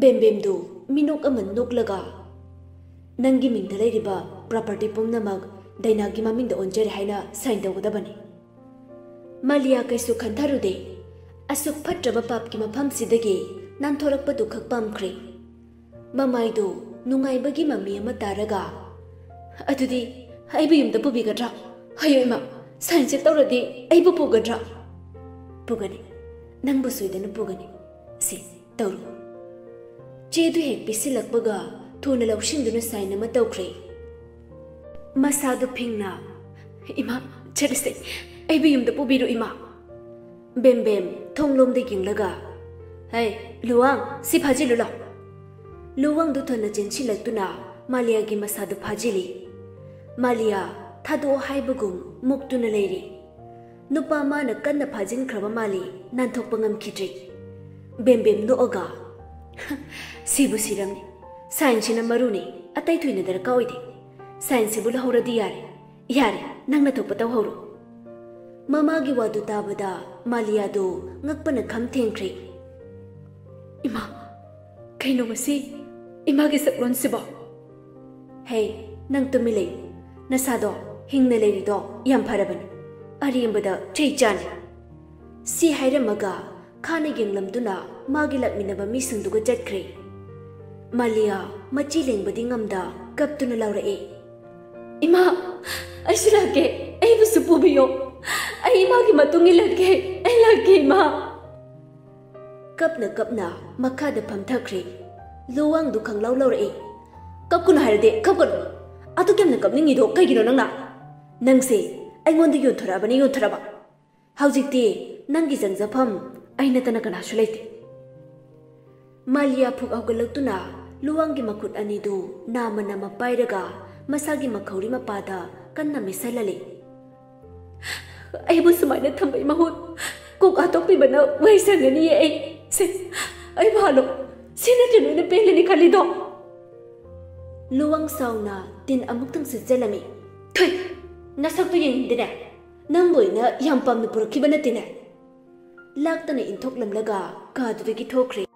ꯕꯦꯝꯕꯦꯝꯗꯨ ꯃꯤꯅꯣꯛ ꯑꯃ ꯅꯣꯛꯂꯒ, "ꯅꯪꯒꯤ ꯃꯤꯡꯗ ꯂꯩꯔꯤꯕ ꯄ꯭ꯔꯣꯄꯔꯇꯤ ꯄꯨꯝꯅꯃꯛ ꯗꯥꯏꯅꯥꯒꯤ ꯃꯃꯤꯡꯗ ꯑꯣꯟꯖꯔꯦ ꯍꯥꯏꯅ ꯁꯥꯏꯟ ꯇꯧꯒꯗꯕꯅꯤ꯫" ꯃꯥꯂꯤꯌꯥ ꯀꯩꯁꯨ ꯈꯟꯊꯔꯨꯗꯦ꯫ ꯑꯁꯨꯛ ꯐꯠꯇ꯭ꯔꯕ ꯄꯥꯞꯀꯤ ꯃꯐꯝꯁꯤꯗꯒꯤ ꯅꯥꯟꯊꯣꯔꯛꯄꯗꯨ ꯈꯛ ꯄꯥꯝꯈ꯭ꯔꯦ꯫ ꯃꯃꯥꯏꯗꯨ ꯅꯨꯡꯉꯥꯏꯕꯒꯤ ꯃꯃꯤ ꯑꯃ ꯇꯥꯔꯒ, "ꯑꯗꯨꯗꯤ ꯑꯩꯕꯨ ꯌꯨꯝꯗ ꯄꯨꯕꯤꯒꯗ꯭ꯔꯥ? ꯍꯥꯏꯌꯨ ꯏꯃꯥ, ꯁꯥꯏꯟ ꯆꯦꯛ ꯇꯧꯔꯗꯤ ꯑꯩꯕꯨ ꯄꯨꯒꯗ꯭ꯔꯥ?" "ꯄꯨꯒꯅꯤ, ꯅꯪꯕꯨ ꯁꯣꯏꯗꯅ ꯄꯨꯒꯅꯤ꯫ ꯁꯤ, ꯇꯧꯔꯣ꯫" ꯆꯦꯗꯨ ꯍꯦꯛ ꯄꯤꯁꯤꯜꯂꯛꯄꯒ ꯊꯨꯅ ꯂꯧꯁꯤꯟꯗꯨꯅ ꯁꯥꯏꯟ ꯑꯃ ꯇꯧꯈ꯭ꯔꯦ꯫ ꯃꯁꯥꯗꯨ ꯐꯤꯡꯅ, "ꯏꯃꯥ, ꯆꯠꯂꯁꯦ, ꯑꯩꯕꯨ ꯌꯨꯝꯗ ꯄꯨꯕꯤꯔꯣ ꯏꯃꯥ꯫" ꯕꯦꯝꯕꯦꯝ ꯊꯣꯡꯂꯣꯝꯗ ꯌꯦꯡꯂꯒ, "ꯍꯩ, ꯂꯨꯋꯥꯡ, ꯁꯤ ꯐꯥꯖꯤꯜꯂꯨ ꯂꯥꯎ꯫" ꯂꯨꯋꯥꯡꯗꯨ ꯊꯨꯅ ꯆꯦꯟꯁꯤꯜꯂꯛꯇꯨꯅ ꯃꯥꯂꯤꯌꯥꯒꯤ ꯃꯁꯥꯗꯨ ꯐꯥꯖꯤꯜꯂꯤ꯫ ꯃꯥꯂꯤꯌꯥ ꯊꯥꯗꯣꯛꯑꯣ ꯍꯥꯏꯕꯒꯨꯝ ꯃꯨꯛꯇꯨꯅ ꯂꯩꯔꯤ꯫ ꯅꯨꯄꯥ ꯃꯥꯅ ꯀꯟꯅ ꯐꯥꯖꯤꯟꯈ꯭ꯔꯕ ꯃꯥꯜꯂꯤ, ꯅꯥꯟꯊꯣꯛꯄ ꯉꯝꯈꯤꯗ꯭ꯔꯤ꯫ ꯕꯦꯝꯕꯦꯝ ꯅꯣꯛꯑꯒ, "ꯁꯤꯕꯨ ꯁꯤꯔꯝꯅꯤ, ꯁꯥꯏꯟꯁꯤꯅ ꯃꯔꯨꯅꯤ, ꯑꯇꯩ ꯊꯣꯏꯅ ꯗꯔꯀꯥꯔ ꯑꯣꯏꯗꯦ꯫ ꯁꯥꯏꯟꯁꯤꯕꯨ ꯂꯧꯍꯧꯔꯗꯤ ꯌꯥꯔꯦ, ꯌꯥꯔꯦ, ꯅꯪꯅ ꯊꯣꯛꯄ ꯇꯧꯍꯧꯔꯣ꯫" ꯃꯃꯥꯒꯤ ꯋꯥꯗꯨ ꯇꯥꯕꯗ ꯃꯥꯂꯤꯌꯥꯗꯨ ꯉꯛꯄꯅ ꯈꯝ ꯊꯦꯡꯈ꯭ꯔꯦ꯫ "ꯏꯃꯥ, ꯀꯩꯅꯣ ꯃꯁꯤ? ꯏꯃꯥꯒꯤ ꯁꯛꯂꯣꯟꯁꯤꯕꯣ?" "ꯍꯦ, ꯅꯪ ꯇꯨꯃꯤꯟ ꯂꯩꯌꯨ꯫ ꯅꯁꯥꯗꯣ ꯍꯤꯡꯅ ꯂꯩꯔꯤꯗꯣ ꯌꯥꯝ ꯐꯔꯕꯅꯤ꯫ ꯑꯔꯦꯝꯕꯗ ꯆꯩ ꯆꯥꯅꯤ꯫" ꯁꯤ ꯍꯥꯏꯔꯝꯃꯒ ꯈꯥꯅ ꯌꯦꯡꯂꯝꯗꯨꯅ ꯃꯥꯒꯤ ꯂꯥꯛꯃꯤꯟꯅꯕ ꯃꯤꯁꯤꯡꯗꯨꯒ ꯆꯠꯈ꯭ꯔꯦ꯫ ꯃꯥꯂꯤꯌꯥ ꯃꯆꯤ ꯂꯦꯡꯕꯗꯤ ꯉꯝꯗ ꯀꯞꯇꯨꯅ ꯂꯥꯎꯔꯛꯑꯦ, "ꯏꯃꯥ, ꯑꯩꯁꯨ ꯂꯥꯛꯀꯦ, ꯑꯩꯕꯨꯁꯨ ꯄꯨꯕꯤꯌꯣ꯫ ꯑꯩ ꯏꯃꯥꯒꯤ ꯃꯇꯨꯡ ꯏꯜꯂꯛꯀꯦ, ꯑꯩ ꯂꯥꯛꯀꯦ ꯏꯃꯥ꯫" ꯀꯞꯅ ꯀꯞꯅ ꯃꯈꯥꯗ ꯐꯝꯊꯈ꯭ꯔꯦ꯫ ꯂꯨꯋꯥꯡꯗꯨ ꯈꯪꯂꯥꯎ ꯂꯥꯎꯔꯛꯏ, "ꯀꯞꯀꯅꯨ ꯍꯥꯏꯔꯗꯤ ꯀꯞꯀꯅꯨ꯫ ꯑꯗꯨꯛ ꯌꯥꯝꯅ ꯀꯞꯅꯤꯡꯉꯤꯗꯣ ꯀꯩꯒꯤꯅꯣ ꯅꯪꯅ? ꯅꯪꯁꯦ ꯑꯩꯉꯣꯟꯗ ꯌꯣꯟꯊꯣꯔꯛꯑꯕꯅꯤ, ꯌꯣꯟꯊꯣꯔꯛꯑꯕ꯫ ꯍꯧꯖꯤꯛꯇꯤ ꯅꯪꯒꯤ ꯆꯪꯖꯐꯝ ꯑꯩ ꯅꯠꯇꯅ ꯀꯅꯥꯁꯨ ꯂꯩꯇꯦ꯫" ꯃꯥꯂꯤꯌꯥ ꯐꯨꯛ ꯍꯧꯒꯠꯂꯛꯇꯨꯅ ꯂꯨꯋꯥꯡꯒꯤ ꯃꯈꯨꯠ ꯑꯅꯤꯗꯨ ꯅꯥꯝꯃ ꯅꯥꯝꯃ ꯄꯥꯏꯔꯒ ꯃꯁꯥꯒꯤ ꯃꯈꯧꯔꯤ ꯃꯄꯥꯗ ꯀꯟꯅ ꯃꯦꯠꯁꯜꯍꯜꯂꯤ꯫ "ꯑꯩꯕꯨ ꯁꯨꯃꯥꯏꯅ ꯊꯝꯕꯩ ꯃꯍꯨꯠ ꯀꯣꯛ ꯍꯥꯠꯇꯣꯛꯄꯤꯕꯅ ꯋꯥꯏ ꯁꯪꯒꯅꯤꯌꯦ ꯑꯩ꯫ ꯁꯦ, ꯑꯩꯕꯨ ꯍꯥꯠꯂꯣ꯫ ꯁꯤ ꯅꯠꯇ꯭ꯔ ꯅꯣꯏꯅ ꯄꯦꯜꯂꯅꯤ ꯈꯜꯂꯤꯗꯣ?" ꯂꯨꯋꯥꯡ ꯁꯥꯎꯅ ꯇꯤꯟ ꯑꯃꯨꯛꯇꯪ ꯁꯤꯠꯆꯜꯂꯝꯃꯤ꯫ "ꯊꯨꯏ! ꯅꯁꯛꯇꯨ ꯌꯦꯡꯅꯤꯡꯗꯦꯅꯦ꯫ ꯅꯪꯕꯨ ꯑꯩꯅ ꯌꯥꯝ ꯄꯥꯝꯅ ꯄꯨꯔꯛꯈꯤꯕ ꯅꯠꯇꯦꯅꯦ꯫" ꯂꯥꯛꯇꯅ ꯏꯟꯊꯣꯛꯂꯝꯂꯒ ꯀꯥꯗꯨꯗꯒꯤ ꯊꯣꯛꯈ꯭ꯔꯦ꯫